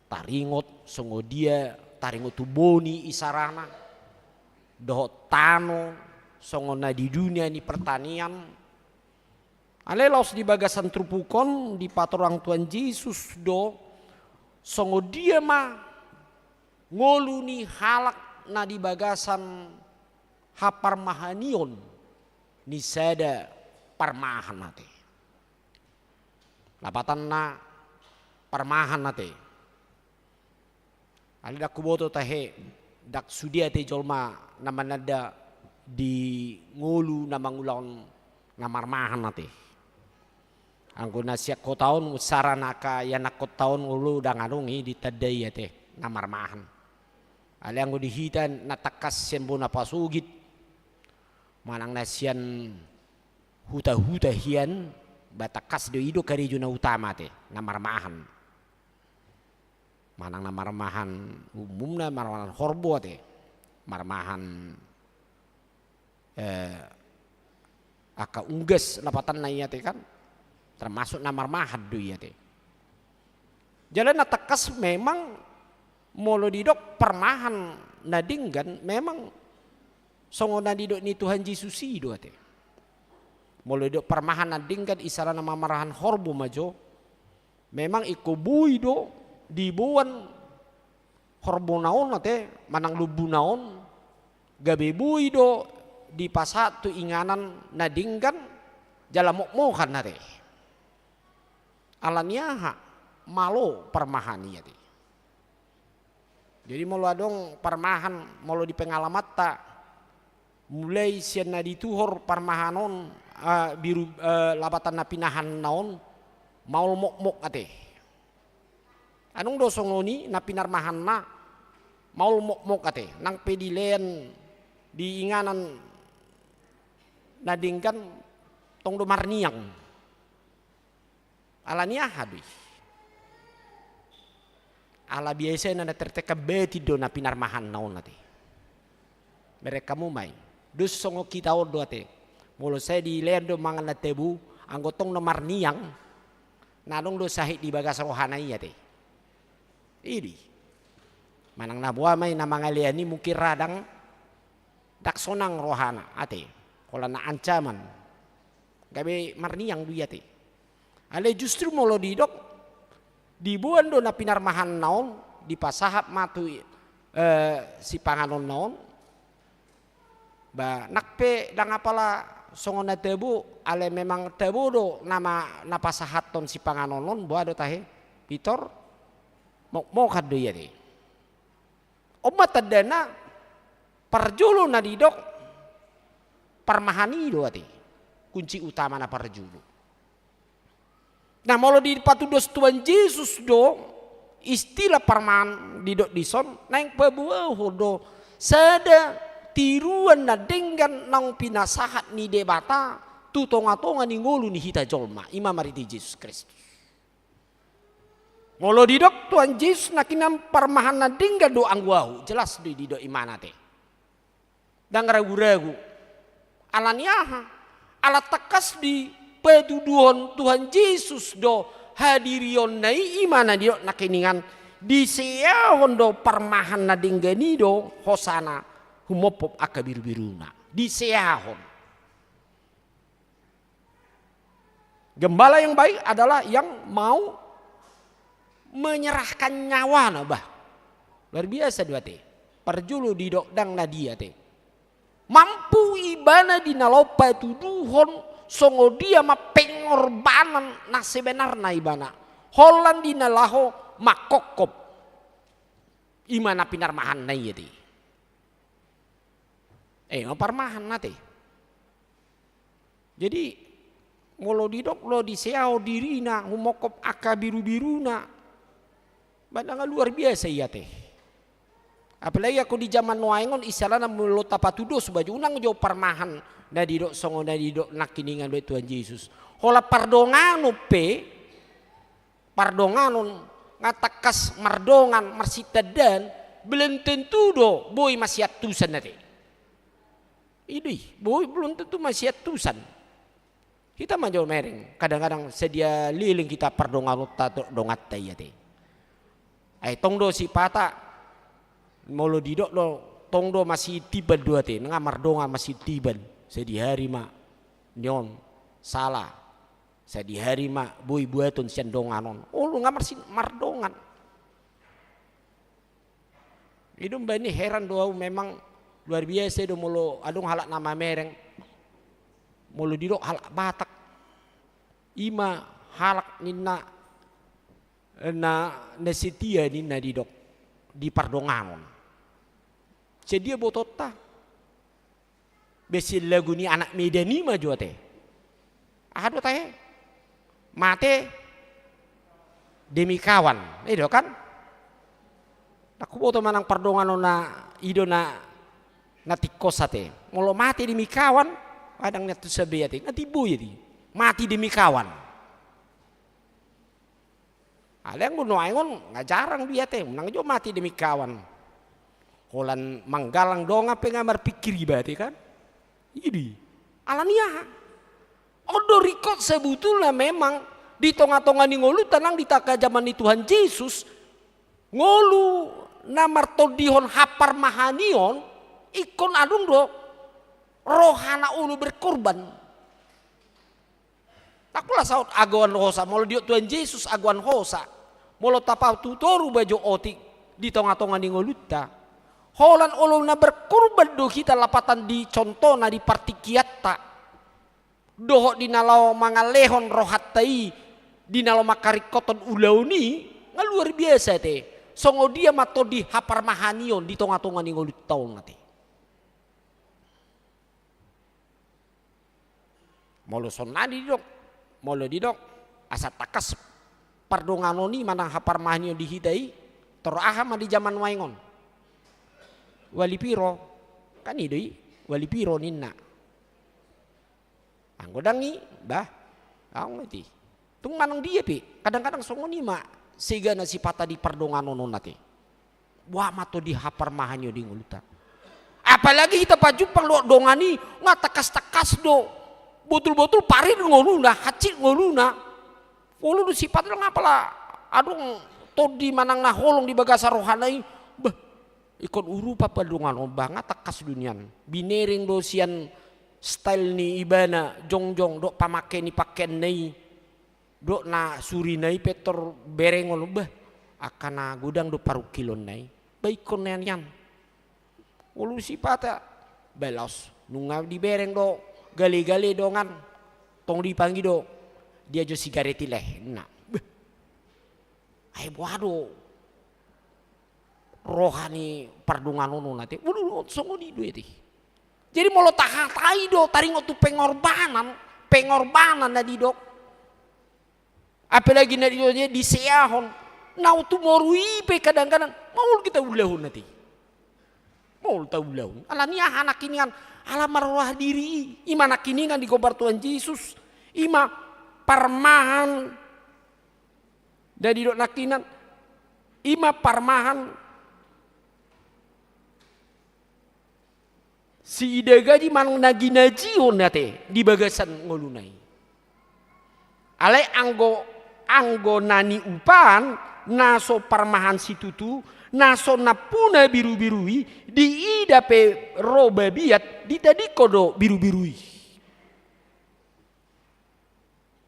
taringot songon dia, taringot tu boni isarana, dohot tano songon na di dunia ni pertanian. Alai laos di bagasan turpuk on dipatorang Tuhan Jesus do songon dia ma ngolu ni halak na di bagasan haparmahanion ni sada parmahan ate. Lapatanna parmahan ate. Alai ndang huboto tahe, ndang sude ate jolma na mananda di ngolu na mangulahon na marmahan ate. Anggo na sian kota on, saran angka ianakhonta on olo ndang adong i ditanda i ate, na marmahan. Alai anggo di hita na tangkas sian bona pasogit, manang na sian huta-huta hian, ba tangkas do i do karejo na utama ate, na marmahan. Manang na marmahan umumna, marmahan horbo ate, marmahan, eh, angka unggas lapatanna i ate kan, termasuk na marmahan do i ate. Jala na tangkas memang Molo didok parmahan na denggan, memang songon na didok ni Tuhan Jesus i do ate. Molo didok parmahan na denggan, isarana mamarahan horbo ma jo. Memang ingkon boi do diboan horbona on ate, manang lombuna on, gabe boi do dipasahat tu inganan na denggan jala mokmokan ate. Ala ni aha? Malo parmahan i ate. Jadi molo adong parmahan, molo di pengalamanta, mulai sian na dituhor parmahan on, ah, biru, eh, lapatan na pinahanna on, maol mokmok ate. Adong do songon i na pinarmahanna, maol mokmok ate. Nang pe dilean di inganan na denggan, tong do marniang. Ala ni aha do i? Ala biasana na tertekan batin do na pinarmahanna on ate. Mereka mu mai. Dos songon hita on do ate. Molo sai dilean do mangan na tabo, anggo tong na marniang, na adong do sahit di bagas rohana i ate. I do i. Manang na boha ma i na mangalean i, mungkin radang, ndang sonang rohana ate. Holan na ancaman. Gabe marniang do i ate. Alai justru molo didok, diboan do na pinarmahanna on, dipasahat ma tu, eh, sipanganonna on. Ba, nang pe ndang apala songon na tabo, alai memang tabo do nama na pasahathon sipanganon on, boha do tahe, Pitor, mokmokan do i ate. On ma tandana, parjolo na didok parmahan i do ate. Kunci utama na parjolo. Nah, molo dipatudos Tuhan Jesus do istilah parmahan didok dison, naeng paboahon do sada tiruan na denggan naung pinasahat ni Debata tu tonga-tonga ni ngolu ni hita jolma, i ma marhite Jesus Kristus. Molo didok Tuhan Jesus nangkiningan parmahan na denggan do anggo ahu, jelas do i didok imana ate. Ndang ragu-ragu. Ala ni aha? Ala tangkas dipatuduhon Tuhan Jesus do hadirionna i, imana didok nangkiningan diseahon do parmahan na denggan i do, hosana, humophop angka birubiruna. Diseahon. Gembala yang baik adalah yang mau menyerahkan nyawana, bah. Luar biasa do ate. Parjolo didok ndang na dia ate. Mampu ibana di na laho patuduhon songon dia ma pengorbanan na sebenarna ibana. Holan di na laho mangkophop. Imana pinarmahanna i ate. Eh, ma parmahan ate. Jadi, molo didok do diseahon dirina, humophop angka birubiruna. Ba ndang luar biasa i ate. Apalagi anggo di jaman nuaeng on, istilahna molo tapatudos bajo, unang jo parmahan na didok songon na didok nangkiningan do Tuhan Jesus. Holan pardonganon pe, pardonganon, nga tangkas mardongan, marsitandaan, belum tentu do boi masiantusan ate. I do i, boi belum tentu masiantusan. Hita ma jo mereng, kadang-kadang sadia leleng hita pardonganonta tu donganta i ate. Ai tong do sipata, molo didok do, tong do masitimban do ate, nga mardongan masitimban, sadihari ma nion sala, sadihari ma boi buaton sian dongan on. Olo nga marsi-, mardongan. I do umbahen i heran do au, memang luar biasa do molo adong halak na mamereng. Molo didok halak Batak, i ma halak ninna na, na setia ninna didok di pardonganon. Sadia botoonta? Besian lagu ni anak Medan i ma jo ate. Aha do tahe? Mate demi kawan. I do kan? Ndang huboto manang pardonganon na i do na, na tingkos ate. Molo mate demi kawan, ndang niantusan be ate. Nga timbo i ate. Mati demi kawan. Alai anggo nuaeng on nga jarang do i ate, unang jo mati demi kawan. Holan manggalang dongan pe nga marpikir iba ate kan. I do i. Ala ni aha? On do ringkot sebetulna memang di tonga-tonga ni ngolunta nang di taga jaman ni Tuhan Jesus, ngolu na martondihon haparmahanion, ingkon adong do roha na olo berkorban. Ndang pola saut agoan hosa, molo didok Tuhan Jesus agoan hosa. Molo tapatutoru bajo otik di tonga-tonga ni ngolunta. Holan olo na berkorban do hita lapatan di contohna di partingkianta. Dohot di na laho mangalehon rohanta i, di na laho mangkaringkothon ulaon i, nga luar biasa te. Songon dia ma tondi haparmahanion di tonga-tonga ni ngolunta on ate. Molo songon na didok, molo didok, asa tangkas pardonganon i manang haparmahanion di hita i, tor aha ma di jaman nuaeng on. Wali piro, kan i do i, wali piro ninna. Anggo dang i, bah, aung ati. Tung manang dia pe, kadang-kadang songon i ma, sega na sipata di pardonganon on ate. Boha ma tondi haparmahanion di ngolunta. Apalagi hita pajumpang do dongan i, nga tangkas-tangkas do. Botul-botul parir ngoluna, hansit ngoluna. Olo do sipata do nga pala, adong tondi manang na holong di bagasan rohana i, bah, ingkon urupa pardonganon bah, nga tangkas do nian. Binereng do sian style ni ibana, jongjong, dohot pamake ni pakeanna i. Dohot na surina i pe tor bereng olo bah, angka na godang do parungkilonna i. Bah ingkon nian nian. Olo sipata, bah laos, nunga dibereng do, gale-gale dongan, tong dipangido, dia jo sigaret i leh, na. Bah. Ai boha do. Roha ni pardonganon on ate. Ulu, ulu, songon i do ate. Jadi molo tahatai do, taringot tu pengorbanan, pengorbanan na didok. Apalagi na didok dia diseahon. Na tumoru i pe kadang-kadang, maol hita ulahon ate. Maol taulahon. Ala ni aha nangkiningan, ala marroha diri i. I ma nangkiningan digombar Tuhan Jesus. I ma parmahan. Jadi dok nangkiningan, i ma parmahan. Siida gaji manang na ginajion ate di bagasan ngoluna i. Alai anggo, anggo na niupaan, na so parmahan situtu, na so nampuna birubiru i, diida pe ro babiat, ditadingkon do birubiru i.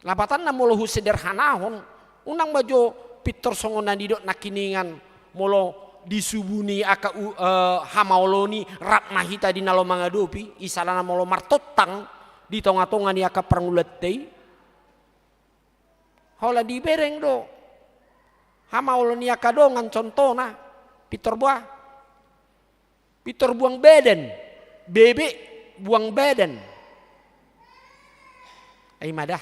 Lapatanna molo husederhanahon, unang ma jo pintor songon na nidok nangkiningan molo di subu ni angka u-, eh, hamaolon i rap ma hita di na laho mangadopi, isalana molo martontang di tonga-tonga ni angka parngoluanta i. Holan dibereng do hamaolon ni angka dongan contohna, pintor boha. Pintor buang badan, bebek buang badan. Ai ma da,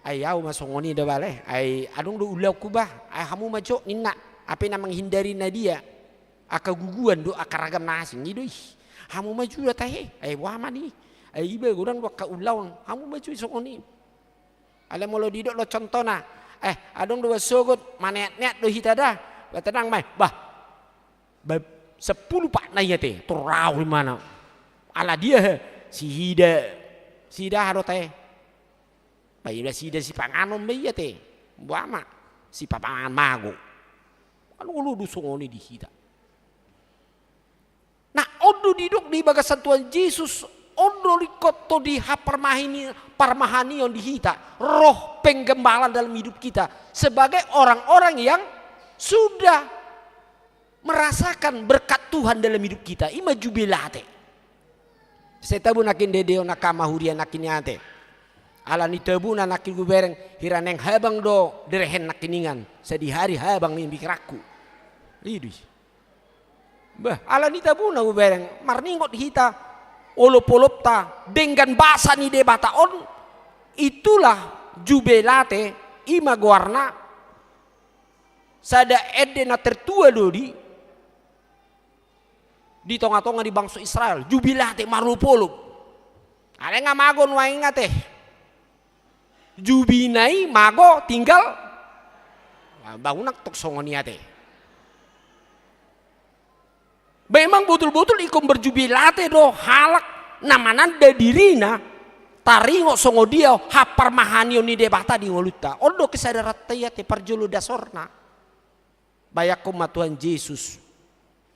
ai au ma songon i da bale, ai adong do ulaonku bah, ai hamu ma jo ninna, hape na menghindari na dia, angka guguan do, angka ragam na asing i do i. Hamu ma jo da tahe, ai boha ma ni, ai iba godang do angka ulaon, hamu ma jo songon i. Alai molo didok do contohna, eh, adong do bahen sogot, maneat-neat do hita da, bah tenang ma i, bah. Bah, sampulu patna i ate, torau imana. Ala dia, si hida, si hida aha do tahe. Bah, ida si hida sipanganon bah i ate. Boha ma, sipamangan mago. Kan olo do songon i di hita. Nah, on do didok di bagasan Tuhan Jesus, on do lingkot to di haparmahani-, parmahanion di hita, roh penggembalaan dalam hidup kita sebagai orang-orang yang sudah merasakan berkat Tuhan dalam hidup kita. I ma jubilate. Sai tabo nangkin dede on angka ama huria nangkin i ate. Ala ni tabona nangkin hubereng, hira naeng habang do derehen nangkiningan, sadihari habang i pikiranku. I do i. Bah, ala ni tabona hubereng, marningot hita olop-olopta denggan basa ni Debata on, itulah jubilate, i ma goarna, sada ende na tertua do di, di tonga-tonga ni bangso Israel, jubilate marolop-olop. Alai nga mago nuaeng ate. Jubina i mago tinggal, bah unang tong songon i ate. Memang botul-botul ingkon berjubilate do halak na mananda dirina taringot songon dia haparmahanion ni Debata di ngolunta. On do kesadaranta i ate parjolo dasorna. Bayangkon ma Tuhan Jesus.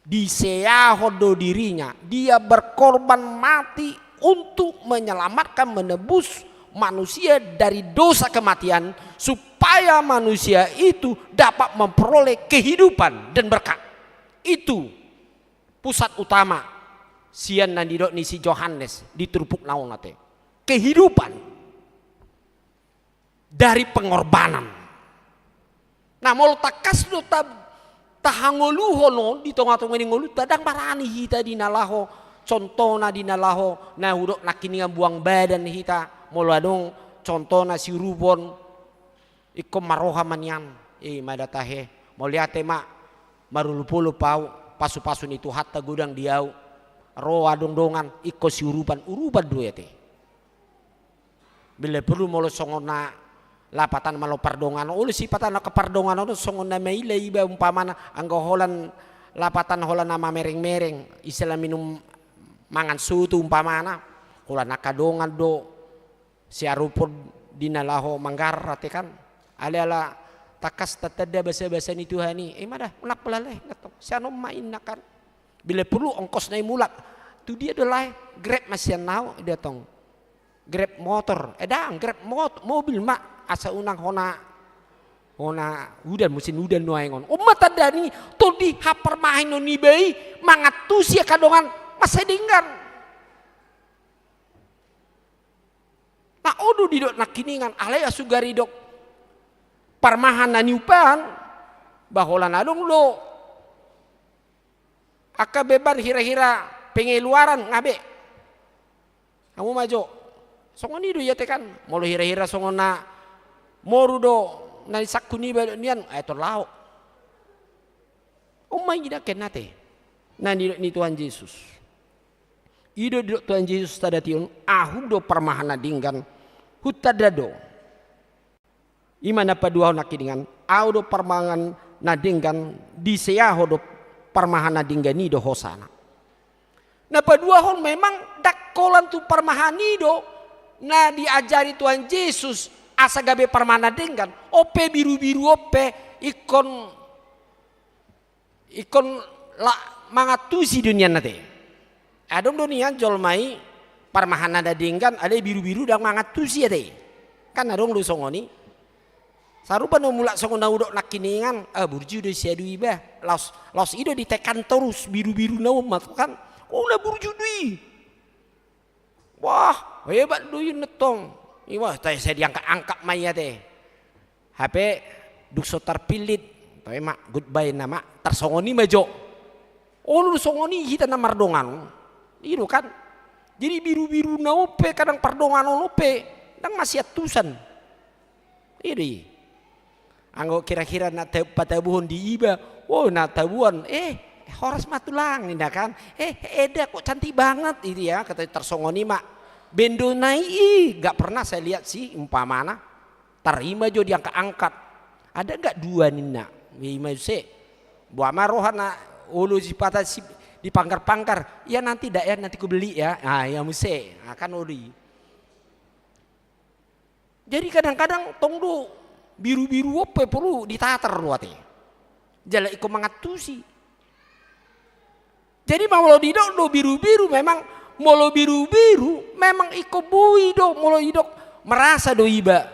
Diseahon do dirinya, dia berkorban mati untuk menyelamatkan, menebus manusia dari dosa kematian, supaya manusia itu dapat memperoleh kehidupan dan berkat. Itu pusat utama sian na nidok ni si Johannes di turpukna on ate. Kehidupan dari pengorbanan. Nah, molo tangkas do ta-, tahangoluhon on di tonga-tonga ni ngolunta, ndang barani hita di na laho, contohna di na laho na hudok nangkiningan buang badan hita, molo adong contohna siurupon, ingkon marroha ma nian, i ma da tahe, mauliate ma, marolopolop au, pasupasu ni Tuhanta godang di au, ro adong dongan, ingkon siurupan, urupan do i ate. Bila porlu molo songon na lapatan malo pardonganon, olo sipata na pardonganon songon na maila iba umpamana, anggo holan lapatan holan na mamereng-mereng, istilah minum mangan soto umpamana, holan angka dongan do siarupon di na laho manggarar ate kan. Alai ala tangkas tatanda basa-basa ni Tuhan i, i ma da, mulak pola lae, na tong. Sian on ma inna kan. Bila porlu ongkosna i mulak. Tu dia do lae, Grab ma sian au, dia tong. Grab motor, eh ndang, Grab mot-, mobil ma, asa unang hona, hona udan, musim udan nuaeng on. On ma tanda ni, tondi haparmahanon niba i, mangantusi angka dongan, mansai denggan. Na on do didok nangkiningan, alai asa gari dok parmahan na niumpaan, ba holan adong do angka beban hira-hira pengeluaran nga be. Hamu ma jo. Songon i do i ate kan. Molo hira-hira songon na moru do na nisangkut niba nian, ai tor laho. On ma i nangkin ate. Na nidok ni Tuhan Jesus. I do didok Tuhan Jesus tadati on, ahu do parmahan na denggan. Huntanda do. I ma na paduahon nangkiningan, au do parmahan na denggan, diseahon do parmahan na denggan i do hosana. Na paduahon memang ndang holan tu parmahan i do na diajari Tuhan Jesus asa gabe parmahan na denggan, on pe birubiru on pe ingkon ingkon la mangantusi do nian ate. Adong do nian jolma i parmahanna na denggan alai birubiru ndang mangantusi ate. Kan adong do songon i. Sarupa do mulak songon na hudok nangkiningan, ah burju do si adu iba. Laos, laos i do ditekan torus birubiruna on ma tu kan. Oh na burju do i. Wah, hebat do i na tong. Iwa, tai sai diangkat-angkat ma i ate. Hape dung so tarpillit, toe ma, goodbye nama, tarsongon i ma jo. Olo do songon i hita na mardongan. I do kan. Jadi birubiruna on pe kadang pardonganon on pe ndang masiantusan. I do i. Anggo kira-kira na ta-, patabuhon di iba, oh na tabuan, eh horas ma tulang ninna kan, eh eda kok cantik banget itu ya, kata tarsongon i ma. Bendo na i, i nggak pernah saya lihat sih umpamana. Tarima jo diangkat-angkat. Ada nggak dua ninna? Ima muse. Boha ma roha na olo sipata si, dipanggar-panggar. Ya nanti dah ya, nanti ku beli ya. Ah, ya muse. Ah, kan olo i. Jadi kadang-kadang tong do birubiru on pe porlu ditatar do ate. Jala ingkon mangantusi. Jadi molo didok do birubiru memang, molo birubiru memang ingkon boi do, molo didok merasa do iba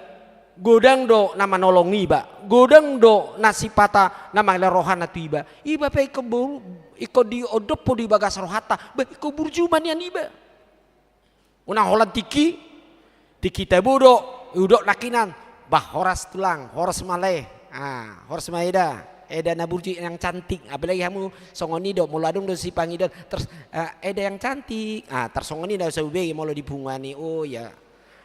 godang do na manolong iba, godang do na sipata na mangalehon rohana tu iba. Iba pe ingkon bo-, ingkon diondophon do i bagas rohanta, bah ingkon burju ma nian iba. Unang holan tingki, tingki tabo do, hudok nangkiningan, bah horas tulang, horas ma lae. Ah, horas ma eda, eda na burju yang cantik. Apalagi hamu songon i do, molo adong do sipangidoan, terus, eh, eda yang cantik. Ah, tarsongon i do so hubege molo di punguan i. Oh ya.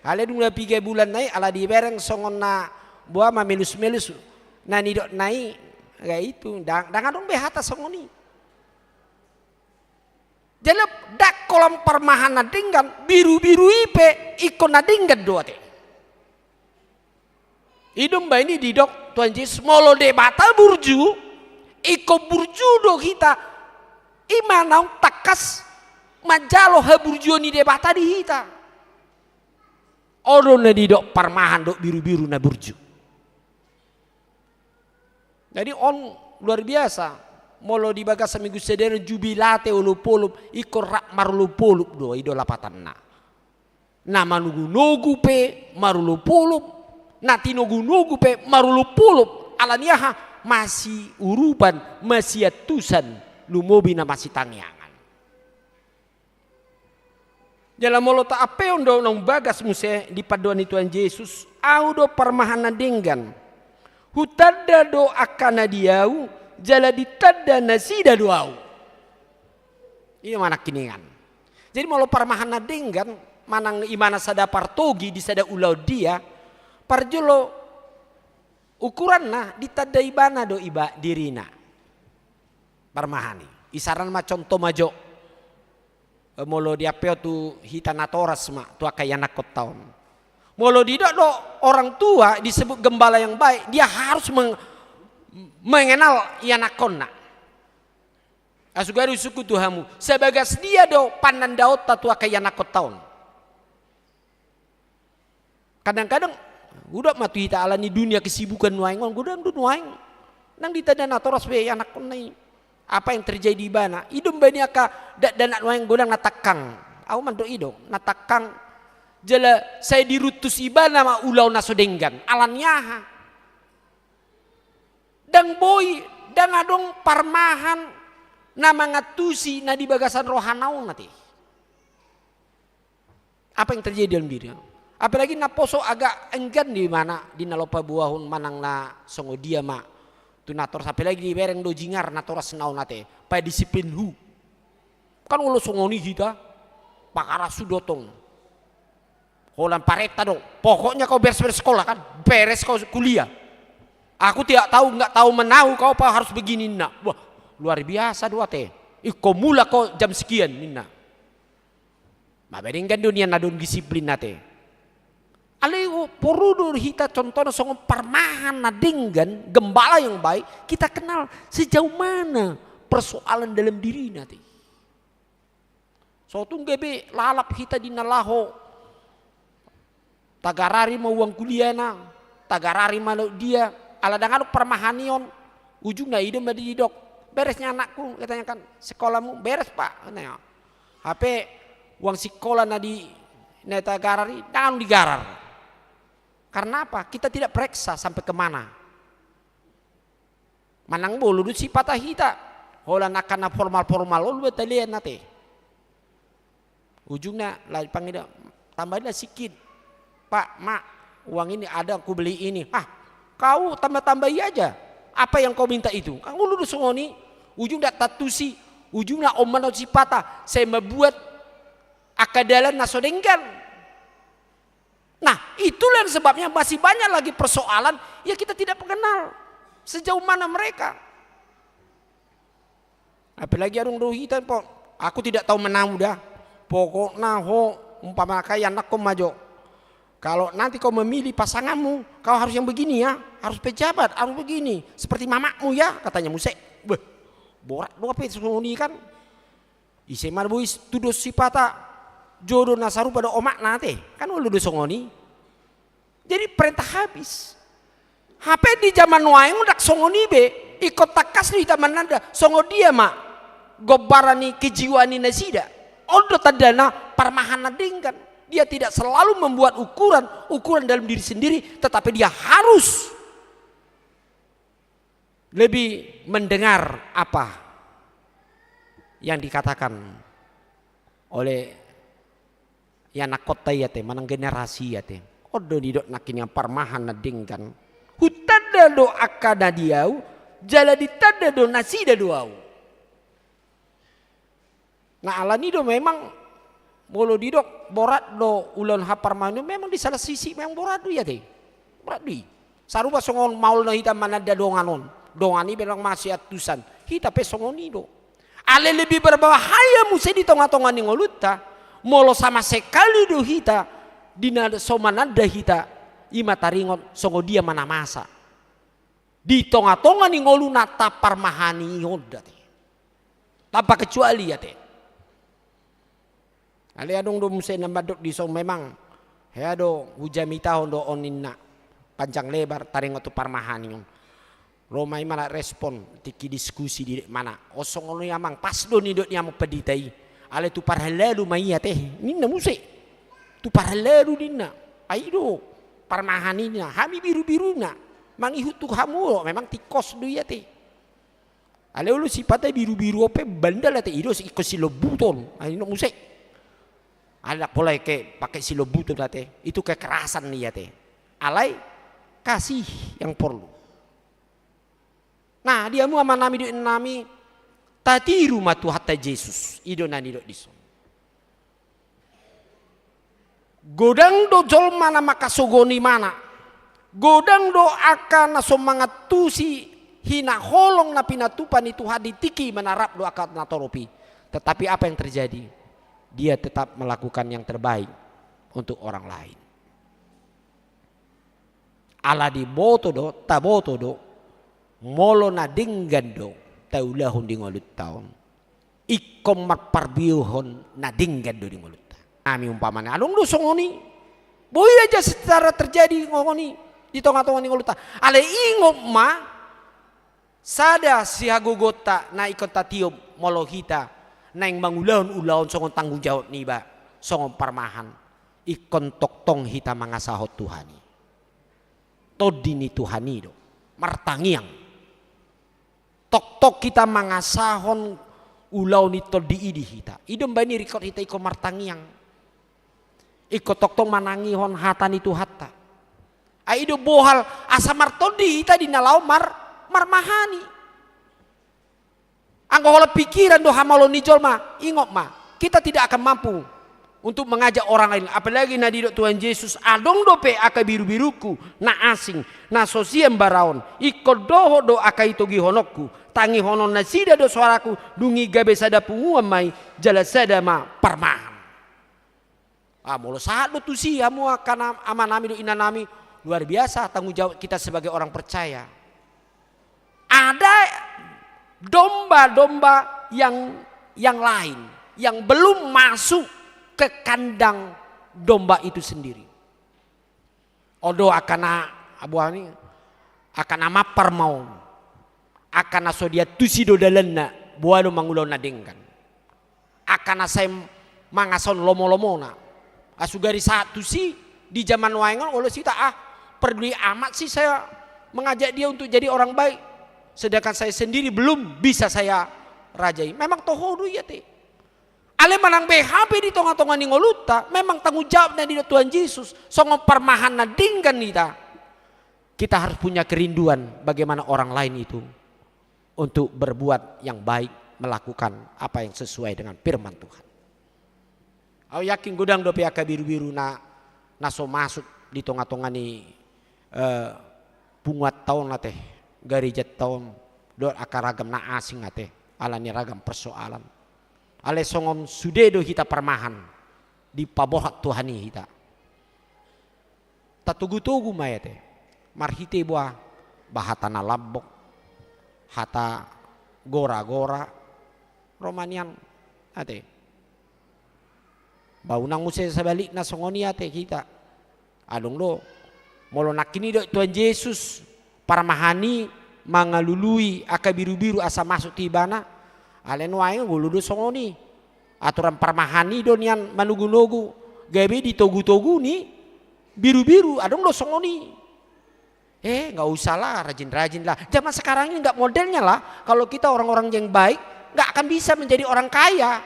Alai dung na piga bulan na i, ala dibereng songon na boha ma melus-melus. Na nidok na i, ya itu, ndang, ndang adong be hata songon i. Jala ndang holan parmahan na denggan, birubiru i pe ingkon na denggan do ate. I do umbahen i didok Tuhan Jesus, molo Debata burju, ingkon burju do hita, i ma naung tangkas manjalo haburjuon ni Debata di hita. On do na didok parmahan dohot birubiru na burju. Jadi on luar biasa. molo di bagasan Minggu sadari jubilate olopolop, ingkon rap marolopolop do, i do lapatanna. Na manogunogu pe marolopolop, na tinogunogu pe marolopolop, ala ni aha? Masiurupan, masiantusan, lumobi na masitangiangan. Jala molo taampehon do naung bagas muse di pandohan ni Tuhan Jesus, Ahu do parmahan na denggan. Hutanda do angka na di Ahu, jala ditanda nasida do Ahu. I ma nangkiningan. Jadi molo parmahan na denggan, manang ibana sada partogi di sada ulaon dia, parjolo ukuranna ditanda ibana do iba dirina. Parmahan i. Isarana ma contoh ma jo. E, molo diampehon tu hita natoras ma tu angka ianakkonta on. Molo didok do orang tua disebut gembala yang baik, dia harus meng-, mengenal ianakkonna. Asa gabe disungkun tu hamu, sebagas dia do panandaonta tu angka ianakkonta on. Kadang-kadang hudok ma tu hita ala ni dunia kesibukan nuaeng on, godang do nuaeng. Nang ditanda natoras be ianakkonna i. Apa yang terjadi di ibana? I do umbahen i angka dakdanak nuaeng godang na tangkang. Ahu mandok i do, na tangkang. Jala sai diruntus ibana ma ulaon na so denggan. Ala ni aha? Ndang boi, ndang adong parmahan na mangantusi na di bagasan rohana on ate. Apa yang terjadi dalam diri? Apalagi naposo agak enggan di mana, di na laho paboahon manang na songon dia ma tu natoras, apalagi dibereng do jingar natoras na on ate, padisiplinhu. Kan olo songon i hita, pakarashu do tong. Holan parenta do. Pokoknya kau beres-beres sekolah kan, beres kau kuliah. Aku tidak tahu, nggak tahu menahu kau apa harus begini, ninna. Wah, luar biasa do ate. Ingkon mulak kau jam sekian, ninna. Mabaen denggan do nian adong disiplin ate. Alai porlu do hita contohna songon parmahan na denggan, gembala yang baik, kita kenal sejauh mana persoalan dalam dirina ate. So tung gabe lalap hita di na laho tagarari ma uang kuliahna, tagarari ma dia, ala ndang adong parmahan i on, ujungna i do ma didok, beres ni anakku, katanya kan, sekolahmu beres pak, katanya. Hape uang sikola na di na tagarari, ndang adong digarar. Karena apa? Kita tidak periksa sampai ke mana. Manang bolo do sipata hita. Holan angka na formal-formal olo be talean ate. Ujungna laho dipangido, tambahkanlah sikit. Pak, mak, uang ini ada aku beli ini. Ah, kau tambah-tambahi aja. Apa yang kau minta itu? Kan olo do songon i. Ujungna ndang tantusi. Ujungna on ma na sipata. Sai mambuat angka dalan na so denggan. Nah, itulah yang sebabnya masih banyak lagi persoalan yang kita tidak mengenal sejauh mana mereka. Apalagi adong do hita, po-, aku tidak tahu menahu da. Pokokna ho, umpama kai anakku ma jo. Kalau nanti kau memilih pasanganmu, kau harus yang begini ya, harus pejabat, harus begini, seperti mamakmu ya, katanya muse. Beh, borat do hape songon i kan. Ise ma boi tudos sipata jodoh na sarupa do omakna ate. Kan olo do songon i. Jadi perintah habis. Hape di zaman nuaeng ndang songon i be, ingkon tangkas do hita mananda songon dia ma gombaran ni kejiwaan ni nasida. On do tandana parmahan na denggan. Dia tidak selalu membuat ukuran, ukuran dalam diri sendiri, tetapi dia harus lebih mendengar apa yang dikatakan oleh ianakkonta i ate, manang generasi i ate. On do didok nangkiningan parmahan na denggan. Hutanda do angka na di ahu, jala ditanda do nasida do ahu. Nah, alani do memang molo didok borat do ulaon haparmahanon, memang di salah sisi memang borat do i ate. Borat do i. Sarupa songon maol na hita mananda dongan on. Dongan i memang masiantusan. Hita pe songon i do. Alai lebih berbahaya muse di tongatonga ni ngolunta, molo sama sekali do hita di na so mananda hita, i ma taringot songon dia ma na masa di tongatonga ni ngolu na taparmahani on ate. Tanpa kecuali ate. Alai adong do muse na mandok dison memang hea do hujamitahon do on ninna, panjang lebar taringot tu parmahani on. Ro ma i mana respon, tingki diskusi di mana. O songon i amang, pas do nidok ni amang pandita i. Alai tu parhalado ma i ate, ninna muse. Tu parhalado ninna. Ai do, parmahan i ninna, hami biru-biruna. Mangihut tu hamu, memang tingkos do i ate. Alai olo sipata biru-biru on pe bandal ate, i do ingkon silombuton. Ai ninna muse. Alai pola ke pakai silombuton ate, itu kekerasan i ate. Alai kasih yang perlu. Nah, di hamu amanami dohot inanami, tatiru ma Tuhanta Jesus, i do na nidok dison. Godang do jolma na mangkasogon ibana. Godang do angka na so mangantusi hinaholong na pinatupa ni Tuhan di tingki i, manarap do angka na torop i. Tetapi apa yang terjadi? Dia tetap melakukan yang terbaik untuk orang lain. Ala diboto do, taboto do, molo na denggan do taulahon di ngolunta on, ingkon marparbiohon na denggan do di ngolunta. Nami umpamana, adong do songon i. Boi aja secara terjadi songon i di tonga-tonga ni ngolunta. Alai ingot ma, sada sihagogoonta na ingkon tatiop molo hita naeng mangulahon ulaon songon tanggung jawab niba, songon parmahan, ingkon tongtong hita mangasahon Tuhan i. Tondi ni Tuhan i do, martangiang. Tongtong hita mangasahon ulaon ni tondi i di hita. I do umbahen i ringkot hita ingkon martangiang. Ingkon tongtong manangihon hata ni Tuhanta. Ai i do bohal asa martondi hita di na laho mar-, marmahani. Anggo holan pikiran do hamaolon ni jolma, ingot ma, kita tidak akan mampu untuk mengajak orang lain. Apalagi na didok Tuhan Jesus, adong dope angka biru-birungku na asing, na so sian bara on, ingkon dohot do angka itogihononku, tangihonon nasida do soaraku, dung i gabe sada punguan ma i, jala sada ma parmahan. Ah, molo sahat do tusi hamu angka na-, amanami dohot inanami, luar biasa tanggung jawab kita sebagai orang percaya. Ada domba-domba yang, yang lain, yang belum masuk ke kandang domba itu sendiri. On do angka na, abuani, angka na mampar ma on. Angka na so diantusi do dalanna, boha do mangulahon na denggan. Angka na sai mangasahon lomo-lomona. Asugari sahat tusi di zaman nuaeng on, olo sita, ah, peduli amat sih saya mengajak dia untuk jadi orang baik. Sedangkan saya sendiri belum bisa saya rajai. Memang toho do i ate. Alai manang beha pe di tonga-tonga ni ngolunta, memang tanggung jawab na didok Tuhan Jesus, songon parmahan na denggan hita. Kita harus punya kerinduan bagaimana orang lain itu untuk berbuat yang baik, melakukan apa yang sesuai dengan firman Tuhan. Au yakin godang dope angka biru-biru na, na so masuk di tonga-tonga ni, eh, punguanta on ate, garejanta on, dohot angka ragam na asing ate, ala ni ragam persoalan. Alai songon sude do hita parmahan, dipaborhat Tuhan i hita. Tatogu-togu ma i ate. Marhite boha, ba hata na lambok, hata gora-gora, ro ma nian ate. Ba unang muse sabalikna songon i ate hita. Adong do. Molo nangkin i do Tuhan Jesus, parmahan i mangalului angka biru-biru asa masuk tu ibana. Alai nuaeng ngolu do songon i. Aturan parmahan i do nian manogu-nogu, gabe ditogu-togu ni biru-biru, adong do songon i. Eh, nggak usah lah, rajin-rajin lah. Zaman sekarang ini nggak modelnya lah. Kalau kita orang-orang yang baik, nggak akan bisa menjadi orang kaya.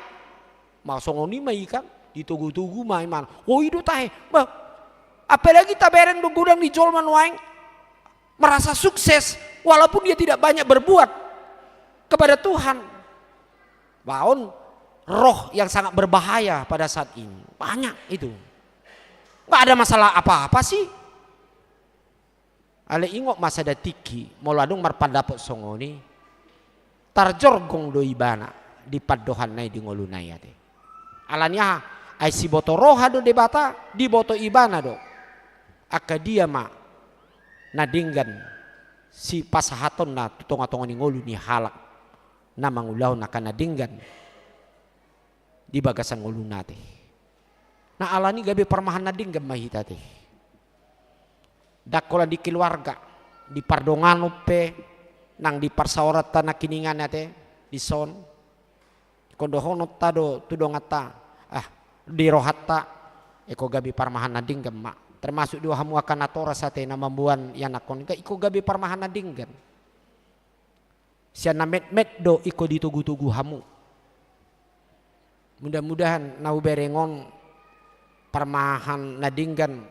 Ma songon i ma i kan, ditogu-togu ma i mana. Oh, i do tahe. Bah, apalagi tabereng do godang ni jolma nuaeng merasa sukses, walaupun dia tidak banyak berbuat kepada Tuhan. Bah, on roh yang sangat berbahaya pada saat ini. Banyak itu. Nggak ada masalah apa-apa sih. Alai ingot ma sada tingki, molo adong marpandapot songon i, tarjorgong do ibana di pandohanna i di ngoluna i ate. Ala ni aha? Ai siboto roha do Debata, diboto ibana do. Angka dia ma na denggan sipasahatonna tu tonga-tonga ni ngolu ni halak na mangulahon angka na denggan di bagasan ngoluna ate. Nah, ala ni gabe parmahan na denggan ma hita ate. Ndang holan di keluarga, di pardonganon pe, Nang di parsaoranta nangkiningan ate, dison. Ingkon dohononta do tu donganta, ah, di rohanta, ingkon gabe parmahan na denggan ma. Termasuk do hamu angka natoras ate na mamboan ianakhon, ingkon gabe parmahan na denggan. Sian na metmet do ingkon ditogutogu hamu. Mudah-mudahan na hubereng on parmahan na denggan,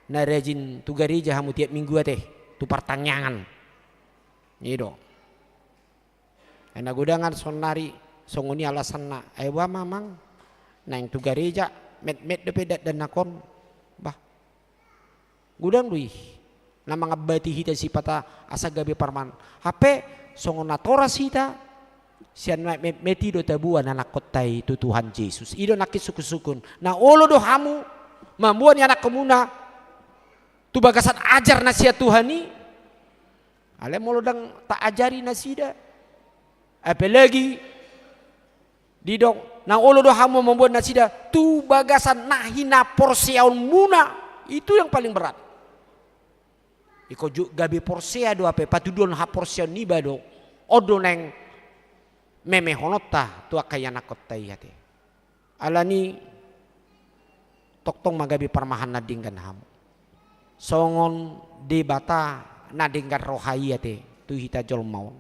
na rajin tu gareja hamu tiap minggu ate, tu partangiangan. I do. Ai na godang saonnari songon i alasanna, ai boha ma amang, naeng tu gareja, metmet dope dakdanak on. Bah. Godang do i na mangambati hita sipata asa gabe parmahan. Hape songon natoras hita, sian na metmet i do taboan anakhonta i tu Tuhan Jesus. I do nangkin sungkunsungkun. Na olo do hamu mamboan ianakhonmuna tu bagasan ajar na sian Tuhan i? Alai molo ndang taajari nasida, apalagi didok na olo do hamu mamboan nasida tu bagasan na hinaporseaonmuna, itu yang paling berat. Ingkon jo gabe porsea do, hape patuduhon haporseaon niba do, on do naeng memehononta tu angka ianakhonta i ate. Alani tongtong ma gabe parmahan na denggan hamu. Songon Debata na denggan roha i ate tu hita jolma on.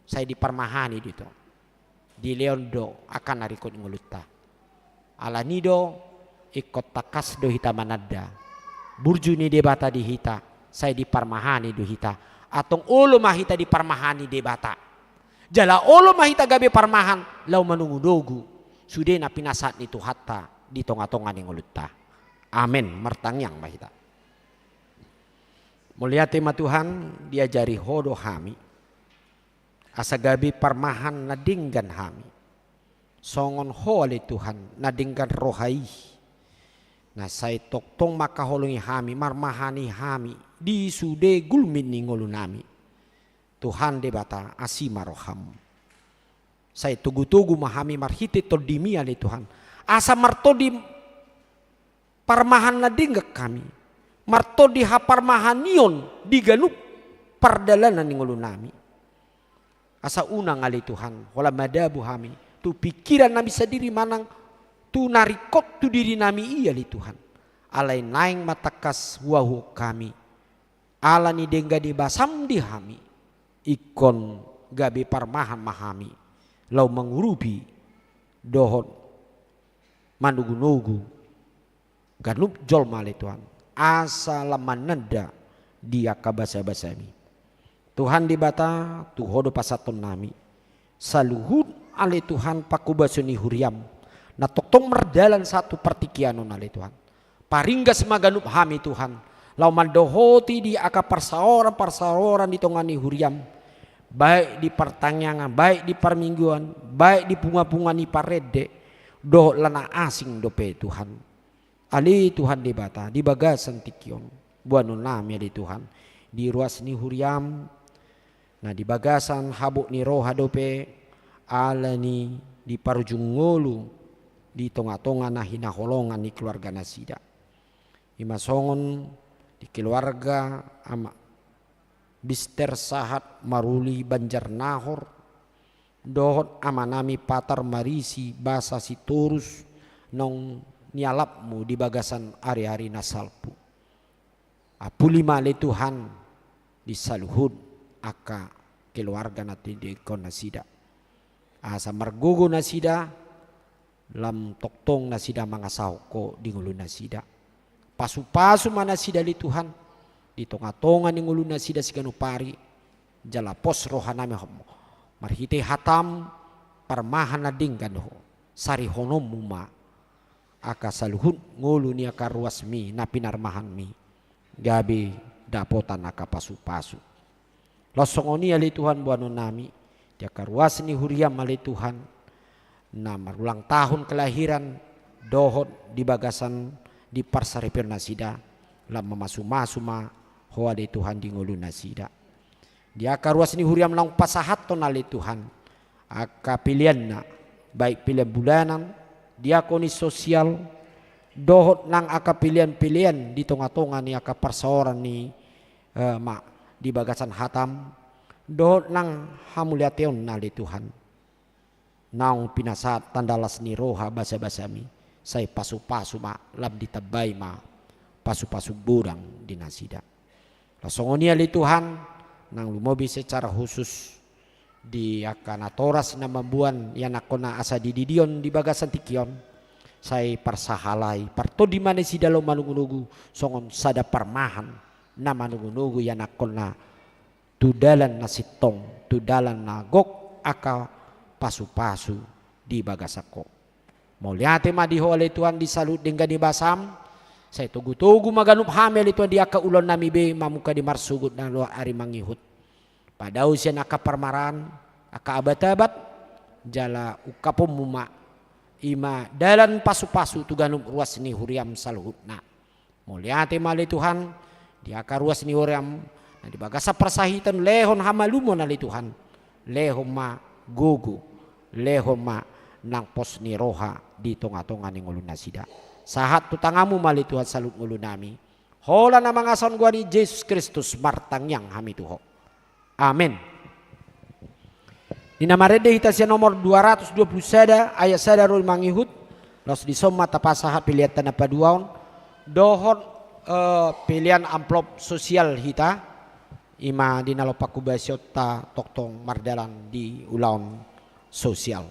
Sai diparmahani do i tu, dilehon do angka na ringkot ngolunta. Alani do ingkon tangkas do hita mananda. Burju ni Debata di hita, sai diparmahani do hita. Antong olo ma hita diparmahani Debata. Jala olo ma hita gabe parmahan laho manogunogu sude na pinasahat ni Tuhanta di tongatonga ni ngolunta. Amen. Martangiang ma hita. Mauliate ma Tuhan, diajari Ho do hami asa gabe parmahan na denggan hami. Songon Ho ale Tuhan na denggan roha i, na sai tongtong mangkaholongi hami, marmahani hami di sude gulmit ni ngolunami. Tuhan Debata, asi ma roham. Sai togutogu ma hami marhite Tondimi ale Tuhan, asa martondi parmahan na denggan hami, martondi haparmahanion di ganup pardalanan ni ngolunami. Asa unang ale Tuhan holan madabu hami tu pingkirannami sandiri manang tu na ringkot tu dirinami i ale Tuhan. Alai naeng ma tangkas huahuon hami. Ala ni denggan ni basam di hami, ingkon gabe parmahan ma hami laho mangurupi dohot manogunogu ganup jolma ale Tuhan, asa lam mananda di angka basabasami. Tuhan Debata, tu Ho do pasahatonnami saluhut ale Tuhan panghobason ni huriam na tongtong mardalan sahat tu partingkian on ale Tuhan. Paringgas ma ganup hami Tuhan, laho mandohoti di angka parsaoran-parsaoran di tonga ni huriam, baik di partangiangan, baik di parmingguan, baik di pungapunga ni parende, dohot na asing dope Tuhan. Ale Tuhan Debata, di bagasan tingki on, boanonnami ale Tuhan di ruas ni huriam, na di bagasan habot ni roha dope, ala ni di parujung ngolu di tongatonga na hinaholongan ni keluarga nasida. I ma songon di keluarga Ama Mister Sahat Maruli Banjarnahor, dohot amanami Patar Marisi Basa Sitorus, naung nialapmu di bagasan ari-ari na salpu. Apuli ma ale Tuhan di saluhut angka keluarga na tinadingkon nasida. Asa margogo nasida, lam tongtong nasida mangasahon Ho di ngolu nasida. Pasupasu ma nasida ale Tuhan di tongatonga ni ngolu nasida siganup ari, jala pos rohanami Ho marhite hatam, parmahan na denggan Ho sarihononmu ma angka saluhut ngolu ni angka ruasmi na pinarmahanmi gabe dapotan angka pasupasu. Laos songon i ale Tuhan boanonnami di angka ruas ni huriam ale Tuhan, na marulang tahun kelahiran, dohot di bagasan di parsaripeon nasida, lam mamasumasu ma Ho ale Tuhan di ngolu nasida. Di angka ruas ni huriam naung pasahathon ale Tuhan angka peleanna, baik pelean bulanan, diakonis sosial, dohot nang angka pelean-pelean di tongatonga ni angka parsaoran ni, eh, ma di bagasan hatam, dohot nang hamuliateonna ale Tuhan. Naung pinasahat tanda las ni roha basabasami, sai pasupasu ma, lam ditambai ma pasupasu godang di nasida. Laos songon i ale Tuhan, nang lumobi secara khusus di angka natoras na mamboan ianakhonna asa dididion di bagasan tingki on, sai parsahalai, partondi ma nasida laho manogunogu songon sada parmahan na manogunogu ianakhonna tu dalan na sintong, tu dalan na gok angka pasupasu di bagasan Ho. Mauliate ma di Ho ale Tuhan di saluhut denggan ni basam, sai togutogu ma ganup hami ale Tuhan di angka ulaonnami be mamungka di marsogot na loas ari mangihut. Padao sian angka parmaraan, angka abatabat, jala ungkaponmu ma, i ma dalan pasupasu tu ganup ruas ni huriam saluhutna. Mauliate ma ale Tuhan, di angka ruas ni huriam, na di bagasan parsahiton lehon hamalumon ale Tuhan, lehon ma gogo, lehon ma nang pos ni roha di tongatonga ni ngolunasida. Sahat tu tanganmu ma ale Tuhan saluhut ngolunami. Holan na mangasahon goar ni Jesus Kristus martangiang hami tu Ho. Amen. Di na marende hita sian nomor dua ratus dua puluh sada, ayat sada ro mangihut, laos dison ma tapasahat pelean ta na paduahon, dohot, eh, pelean amplop sosial hita, i ma di na lompan hubasionta tongtong mardalan di ulaon sosial.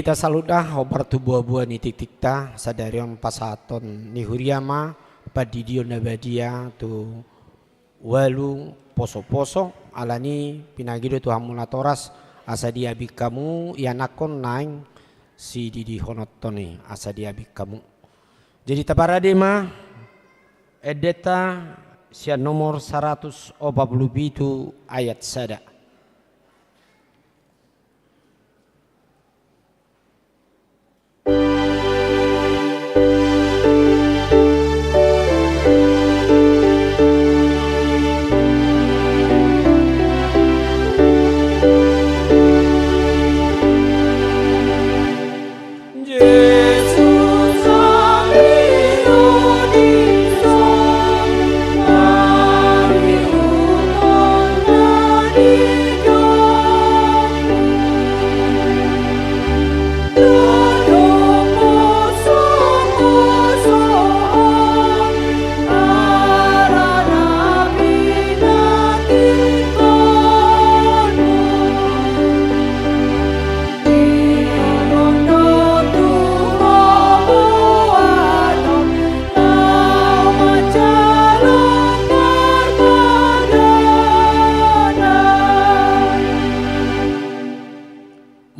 Hita saluhutna, hombar tu boaboa ni tingtingta, sadari on pasahaton ni huria ma pandidion na badia tu ualu posoposo, alani pinangido tu hamu natoras, asa diabing hamu ianakhon naeng sididihononton i, asa diabing hamu. Jadi taparade ma endenta sian nomor saratus opat pulu pitu ayat sada.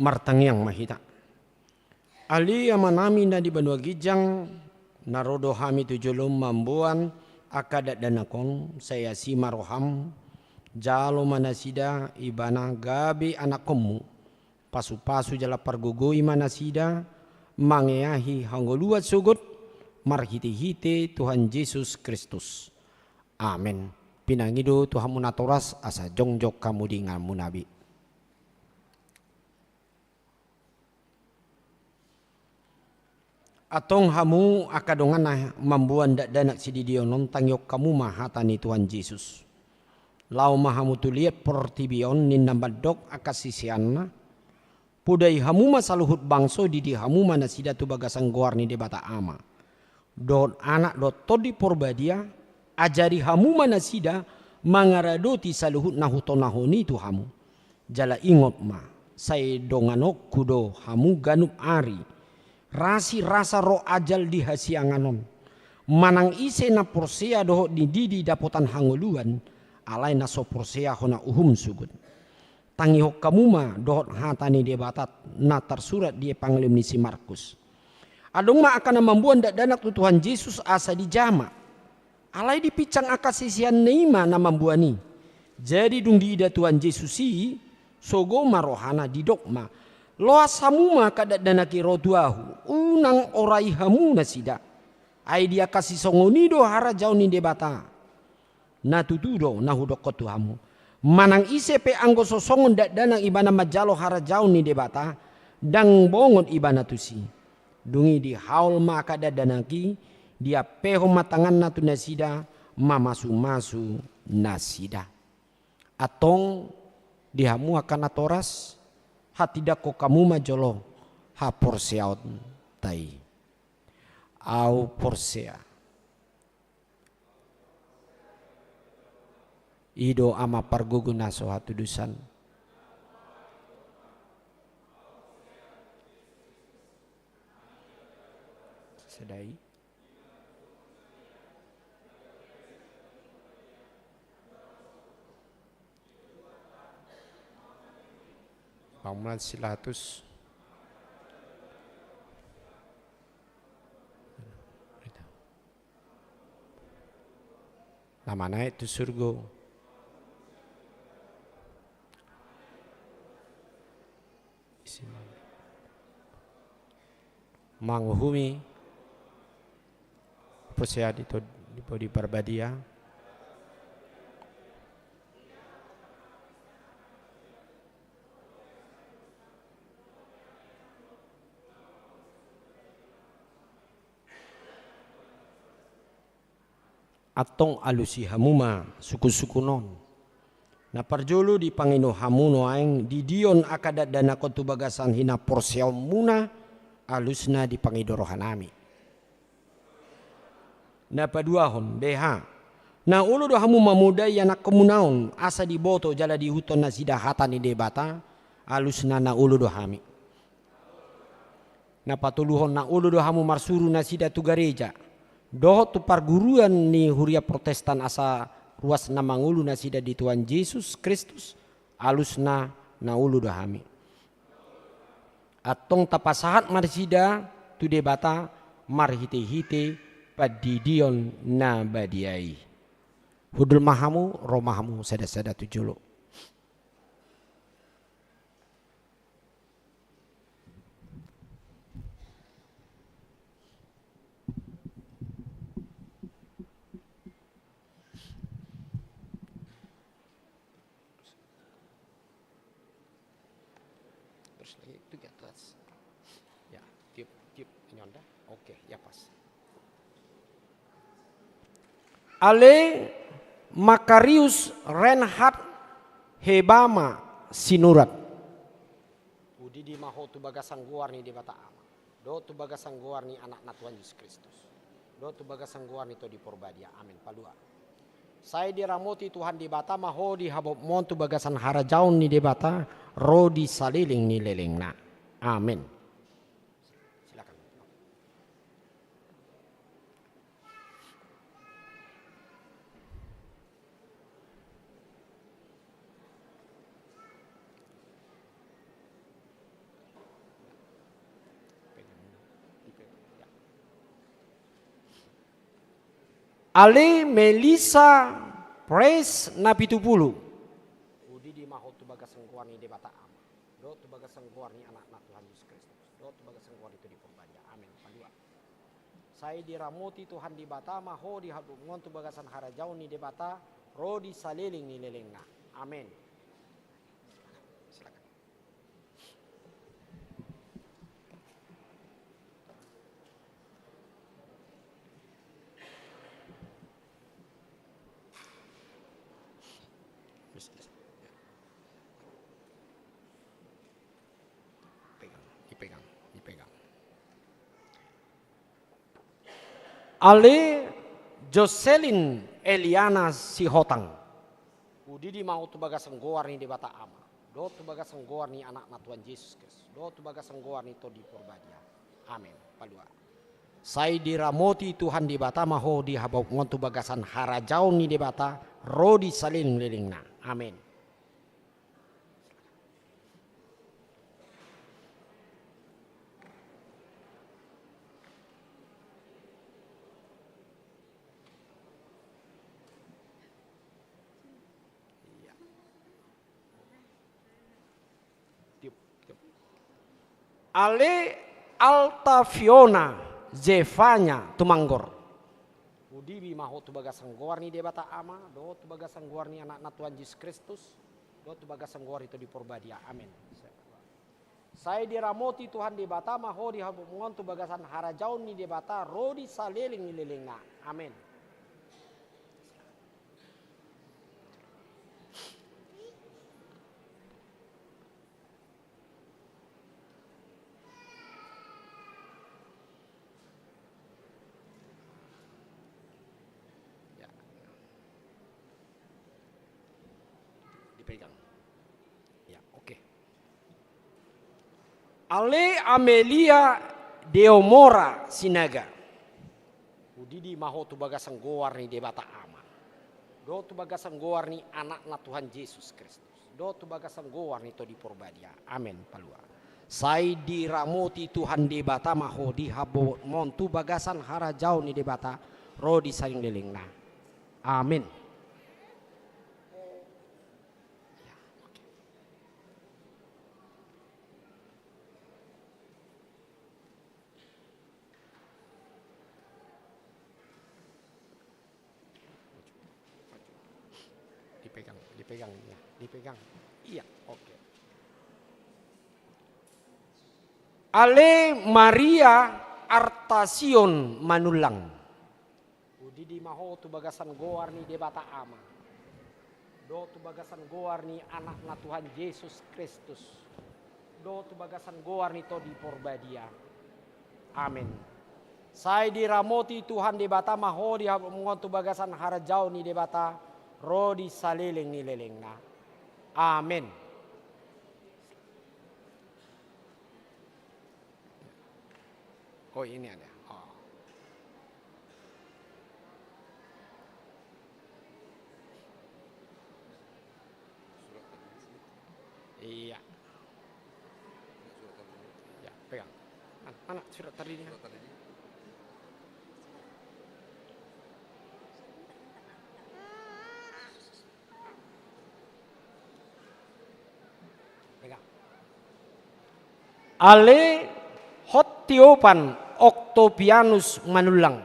Martangiang ma hita. Ale Amanami na di banua ginjang, na ro do hami tu jolom mamboan angka dakdanak on, sai asi ma roham, jalo ma nasida ibana gabe anakhonmu, pasupasu jala pargogoi ma nasida, mangeahi hangoluan sogot, marhitehite Tuhan Jesus Kristus. Amen. Pinangido tu hamu natoras asa jongjong hamu di inganmuna be. Antong hamu angka dongan na mamboan dakdanak sididion on, tangihon hamu ma hata ni Tuhan Jesus. Laho ma hamu tu liat portibi on ninna mandok angka siseanna, podai hamu ma saluhut bangso, didi hamu ma nasida tu bagasan goar ni Debata Ama dohot Anak dohot Tondi Porbadia, ajari hamu ma nasida mangaradoti saluhut na hutonahon i tu hamu. Jala ingot ma, sai donganonku do hamu ganup ari. Rasirasa ro ajal di hasiangan on. Manang ise na porsea dohot dididi dapotan hangoluan, alai na so porsea hona uhum sogot. Tangihon hamu ma dohot hata ni Debata na tarsurat di Evangelium ni si Markus. Adong ma angka na mamboan dakdanak tu Tuhan Jesus asa dijama. Alai dipinsang angka siseanna i ma na mamboan i. Jadi dung diida Tuhan Jesus i, sogo ma rohana, didok ma, loas hamu ma angka dakdanak i ro tu ahu, unang orai hamu nasida. Ai di angka sisongon i do harajaon ni Debata. Na tutu do na hudokkon tu hamu. Manang ise pe anggo so songon dakdanak ibana manjalo harajaon ni Debata, ndang bongot ibana tusi. Dung i dihaol ma angka dakdanak i, diampehon ma tanganna tu nasida, mamasumasu nasida. Antong di hamu angka natoras, hatindangkon hamu ma jolo haporseaonta i. Ahu porsea. I do Ama pargogo na so hatudosan. Sada i. Pamulan silatus. Na manaek tu surgo. Manguhumi porsea di Tondi Parbadia. Antong alusi hamu ma sungkunsungkun on. Na parjolo dipangido hamu nuaeng didion angka dakdanak on tu bagasan hinaporseaonmuna, alusna dipangido rohanami. Na paduahon, beha. Na olo do hamu mamodai ianakhonmuna on, asa diboto jala diihuthon nasida hata ni Debata, alusna na olo do hami. Na patoluhon na olo do hamu marsuru nasida tu gareja dohot tu parguruan ni huria Protestan asa ruas na mangolu nasida di Tuhan Jesus Kristus, alusna na olo do hami. Antong tapasahat ma nasida tu Debata marhitehite pandidion na badia i. Hundul ma hamu, ro ma hamu sadasada tu jolo. Terus lagi itu ke atas. Ya, tiup, tiup ini onda. Oke, ya pas. Ale Makarius Reinhard Hebama Sinurat. Udidi ma ho tu bagasan goar ni Debata Ama, dohot tu bagasan goar ni Anakna Tuhan Jesus Kristus, dohot tu bagasan goar ni Tondi Porbadia. Amen. Palua. Sai diramoti Tuhan Debata ma ho di habotmon tu bagasan harajaon ni Debata, ro di saleleng ni lelengna. Amen. Silakan. Ale Melissa Price na pitu pulu. Udidi ma ho tu bagasan goar ni Debata Ama, dohot tu bagasan goar ni Anakna Tuhan Jesus Kristus, dohot tu bagasan goar ni Tondi Porbadia. Amen. Palua. Sai diramoti Tuhan Debata ma ho di habotmon tu bagasan harajaon ni Debata, ro di saleleng ni lelengna. Amen. Silakan. Pegang, dipegang, dipegang. Ale Jocelyn Eliana Sihotang. Udidi ma ho tu bagasan goar ni Debata Ama, dohot tu bagasan goar ni Anakna Tuhan Jesus Kristus, dohot tu bagasan goar ni Tondi Porbadia. Amen. Palua. Sai diramoti Tuhan Debata ma ho di habotmon tu bagasan harajaon ni Debata, ro di saleleng lelengna. Amen. Iya. Tiup, tiup. Ale Altafiona Zefanya Tumanggor. Udidi ma ho tu bagasan goar ni Debata Ama, dohot tu bagasan goar ni Anakna Tuhan Jesus Kristus, dohot tu bagasan goar ni Tondi Porbadia. Amen. Sai diramoti Tuhan Debata ma ho di habotmon tu bagasan harajaon ni Debata, ro di saleleng ni lelengna. Amen. Ya. Dipegang. Ya, oke. Ale Amelia Deomora Sinaga. Udidi ma ho tu bagasan goar ni Debata Ama, dohot tu bagasan goar ni Anakna Tuhan Jesus Kristus, dohot tu bagasan goar ni Tondi Porbadia. Amen. Palua. Sai diramoti Tuhan Debata ma ho di habotmon tu bagasan harajaon ni Debata, ro di saleleng lelengna. Amen. Dipegang, dipegang, ya, dipegang. Iya, oke. Ale Maria Artasion Manullang. Udidi ma ho tu bagasan goar ni Debata Ama, dohot tu bagasan goar ni Anakna Tuhan Jesus Kristus, dohot tu bagasan goar ni Tondi Porbadia. Amen. Sai diramoti Tuhan Debata ma ho di habotmon tu bagasan harajaon ni Debata, ro di saleleng ni lelengna. Amen. Oh, ini ada. Oh. Iya. Ya, pegang. Mana, mana surat tardidina? Pegang. Ale hot tiopan Oktopianus Manullang.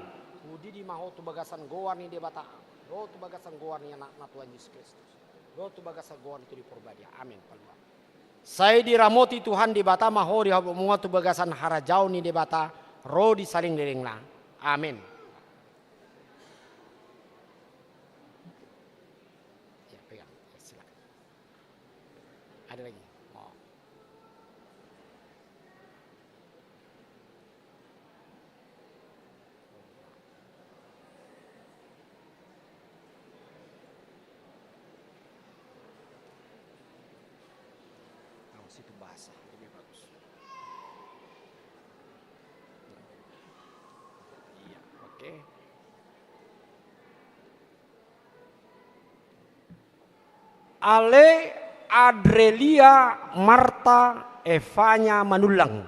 Hudidi ma ho tu bagasan goar ni Debata, dohot tu bagasan goar ni Anakna Tuhan Jesus Kristus, dohot tu bagasan goar ni Tondi Porbadia. Amin. Palua. Sai diramoti Tuhan Debata ma ho di habot muna tu bagasan harajaon ni Debata ro di saleleng ni lelengna. Amin. Ya, pegang. Ya, silakan. Ada lagi? Oh. Awas, itu basah, lebih bagus. Iya, oke. Ale Adrelia Marta Evanya Manullang.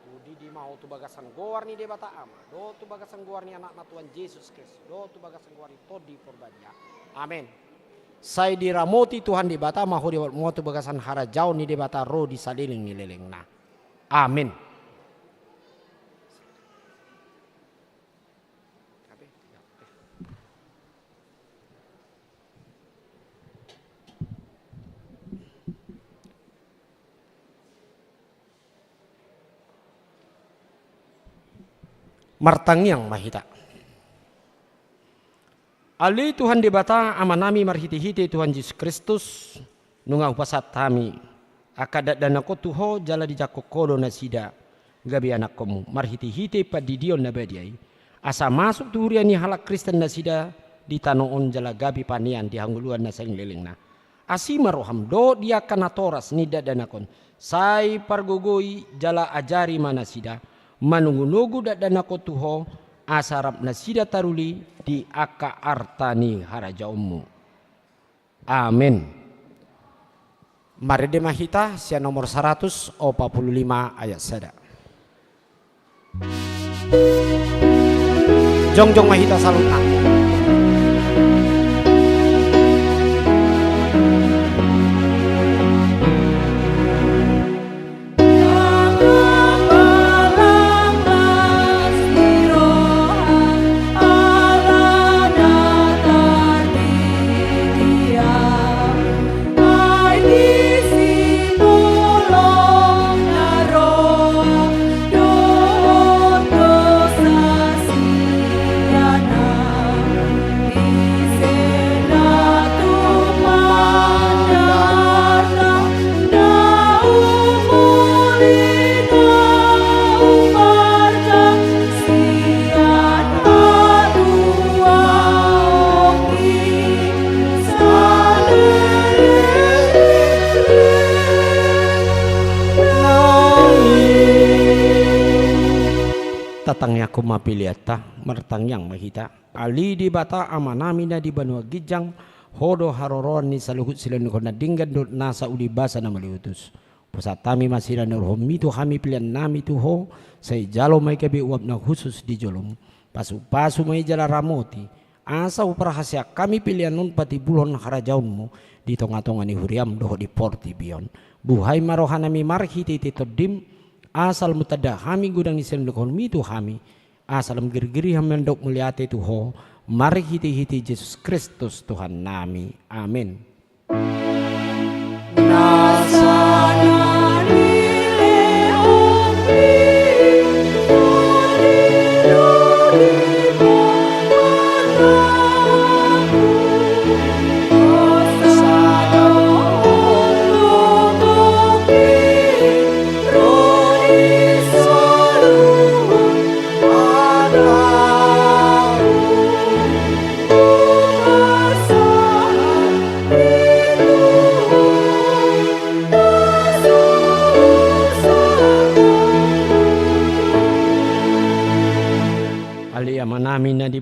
Hudidi ma ho tu bagasan goar ni Debata Ama, dohot tu bagasan goar ni Anakna Tuhan Jesus Kristus, dohot tu bagasan goar ni Tondi Porbadia. Amin. Sai diramoti Tuhan Debata ma ho di habot muna tu bagasan harajaon ni Debata ro di saleleng ni lelengna. Amin. Martangiang ma hita. Ale Tuhan Debata Amanami, marhitehite Tuhan Jesus Kristus, nunga hupasahat hami angka dakdanak on tu Ho, jala dijangkon Ho do nasida gabe anakkonMu, marhitehite pandidion na badia i, asa masuk tu huria ni halak Kristen nasida di tano on, jala gabe panean di hangoluan na saleleng ni lelengna. Asi ma rohaM dohot di angka natoras ni dakdanak on, sai pargogoi jala ajari ma nasida, manogunogu dakdanak on tu Ho, asa rap nasida taruli di angka arta ni harajaonMu. Amen. Marende ma hita sian nomor saratus opat pulu lima ayat sada. Jongjong ma hita saluhutna. Tatangiangkon ma peleanta, martangiang ma hita. Ale Debata Amanami na di banua ginjang, Ho do haroroan ni saluhut silehonlehon na denggan dohot nasa uli basa na mauliutus. Hupasahat hami ma sian na hurohonmi tu hami peleannami tu Ho, sai jalo ma i gabe uap na hushus di jolom. Pasupasu ma i jala ramoti, asa huparhaseang hami pelean on patimbulhon harajaonmu di tongatonga ni huriam dohot di portibi on. Buhai ma rohanami marhitehite Tondim, asa lam tanda hami godang ni silehonlehonmi tu hami, asa lam girgiri hami mandok mauliate tu Ho, marhitehite Jesus Kristus Tuhannami. Amen.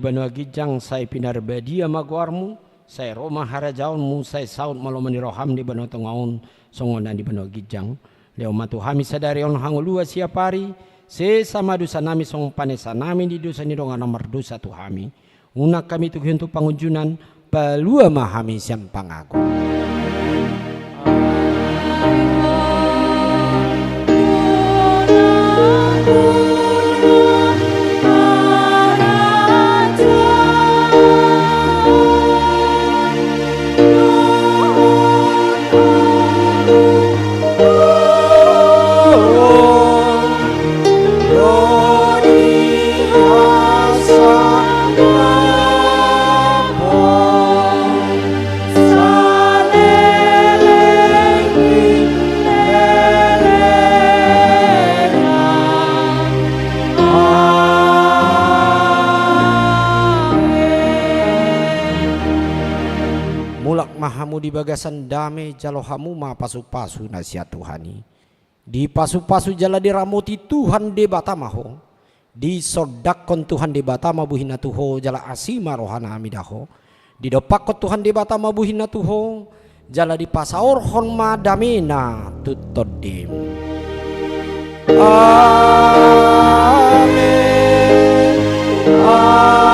banua ginjang, sai pinarbadia ma goarmu, sai ro ma harajaonmu, sai saut ma lomo ni roham di banua tonga on, songon na di banua ginjang. Lehon ma tu hami sadari on hangoluan siapari, sesa ma dosanami songon panesanami di dosa ni dongan na mardosa tu hami. Unang hami togihon tu pangunjunan, palua ma hami sian pangago. Mulak ma hamu di bagasan dame, jalo hamu ma pasupasu na sian Tuhan i. Dipasupasu jala diramoti Tuhan Debata ma ho. Disondangkon Tuhan Debata ma bohina tu ho jala asi ma rohana mida ho. Didompakkon Tuhan Debata ma bohina tu ho jala dipasaorhon ma damena tu tondim. Amen. Amen.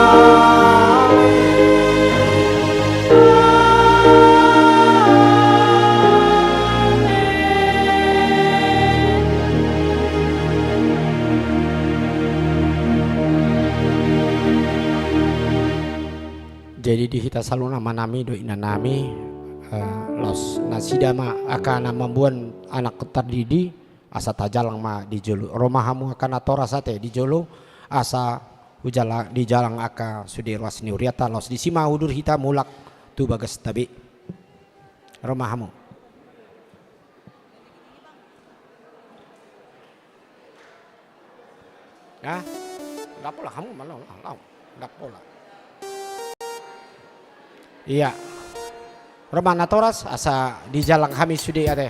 Jadi di hita saluhutna amanami dohot inanami, eh, laos nasida ma angka na mamboan anak tardidi, asa tajalang ma di jolo. Ro ma hamu angka natoras ate di jolo, asa hujalang, dijalang angka sude ruas ni hurianta, laos disi ma udur hita mulak tu bagasta be. Ro ma hamu. Nah, ndang pola hamu ma, laho, laho, laho. Ndang pola. Ia. Ro ma natoras, asa dijalang hami sude ate.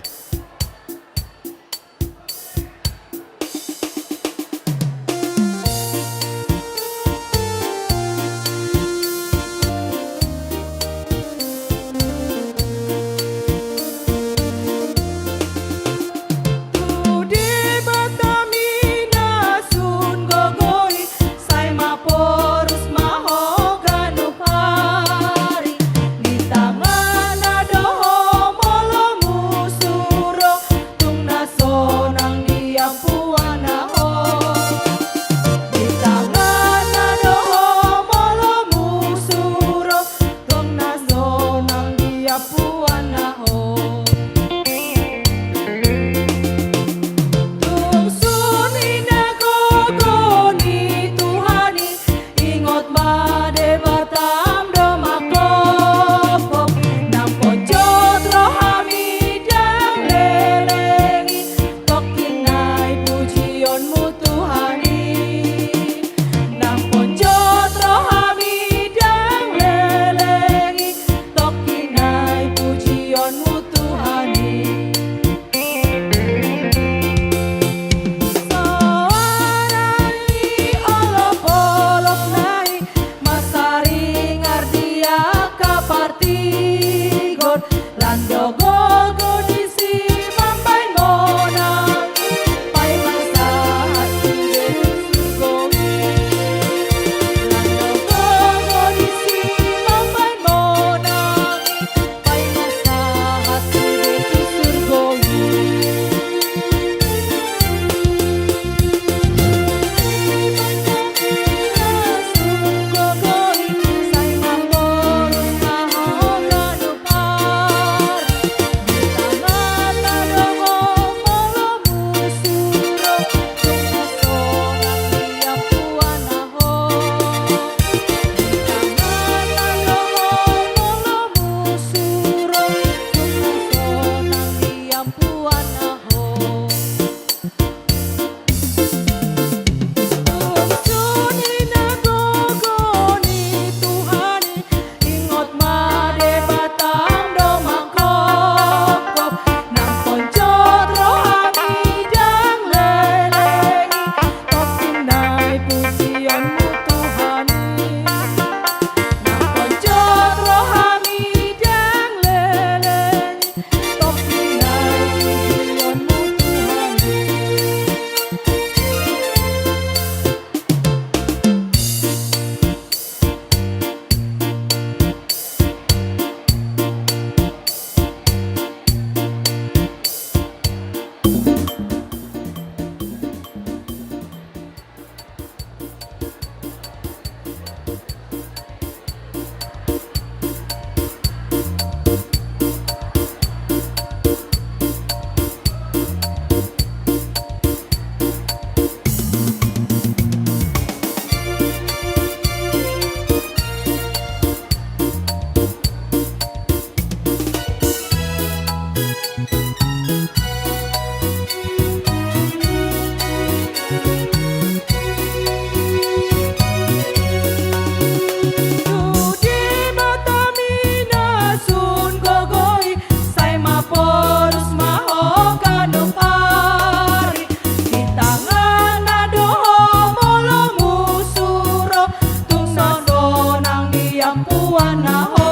Puana ho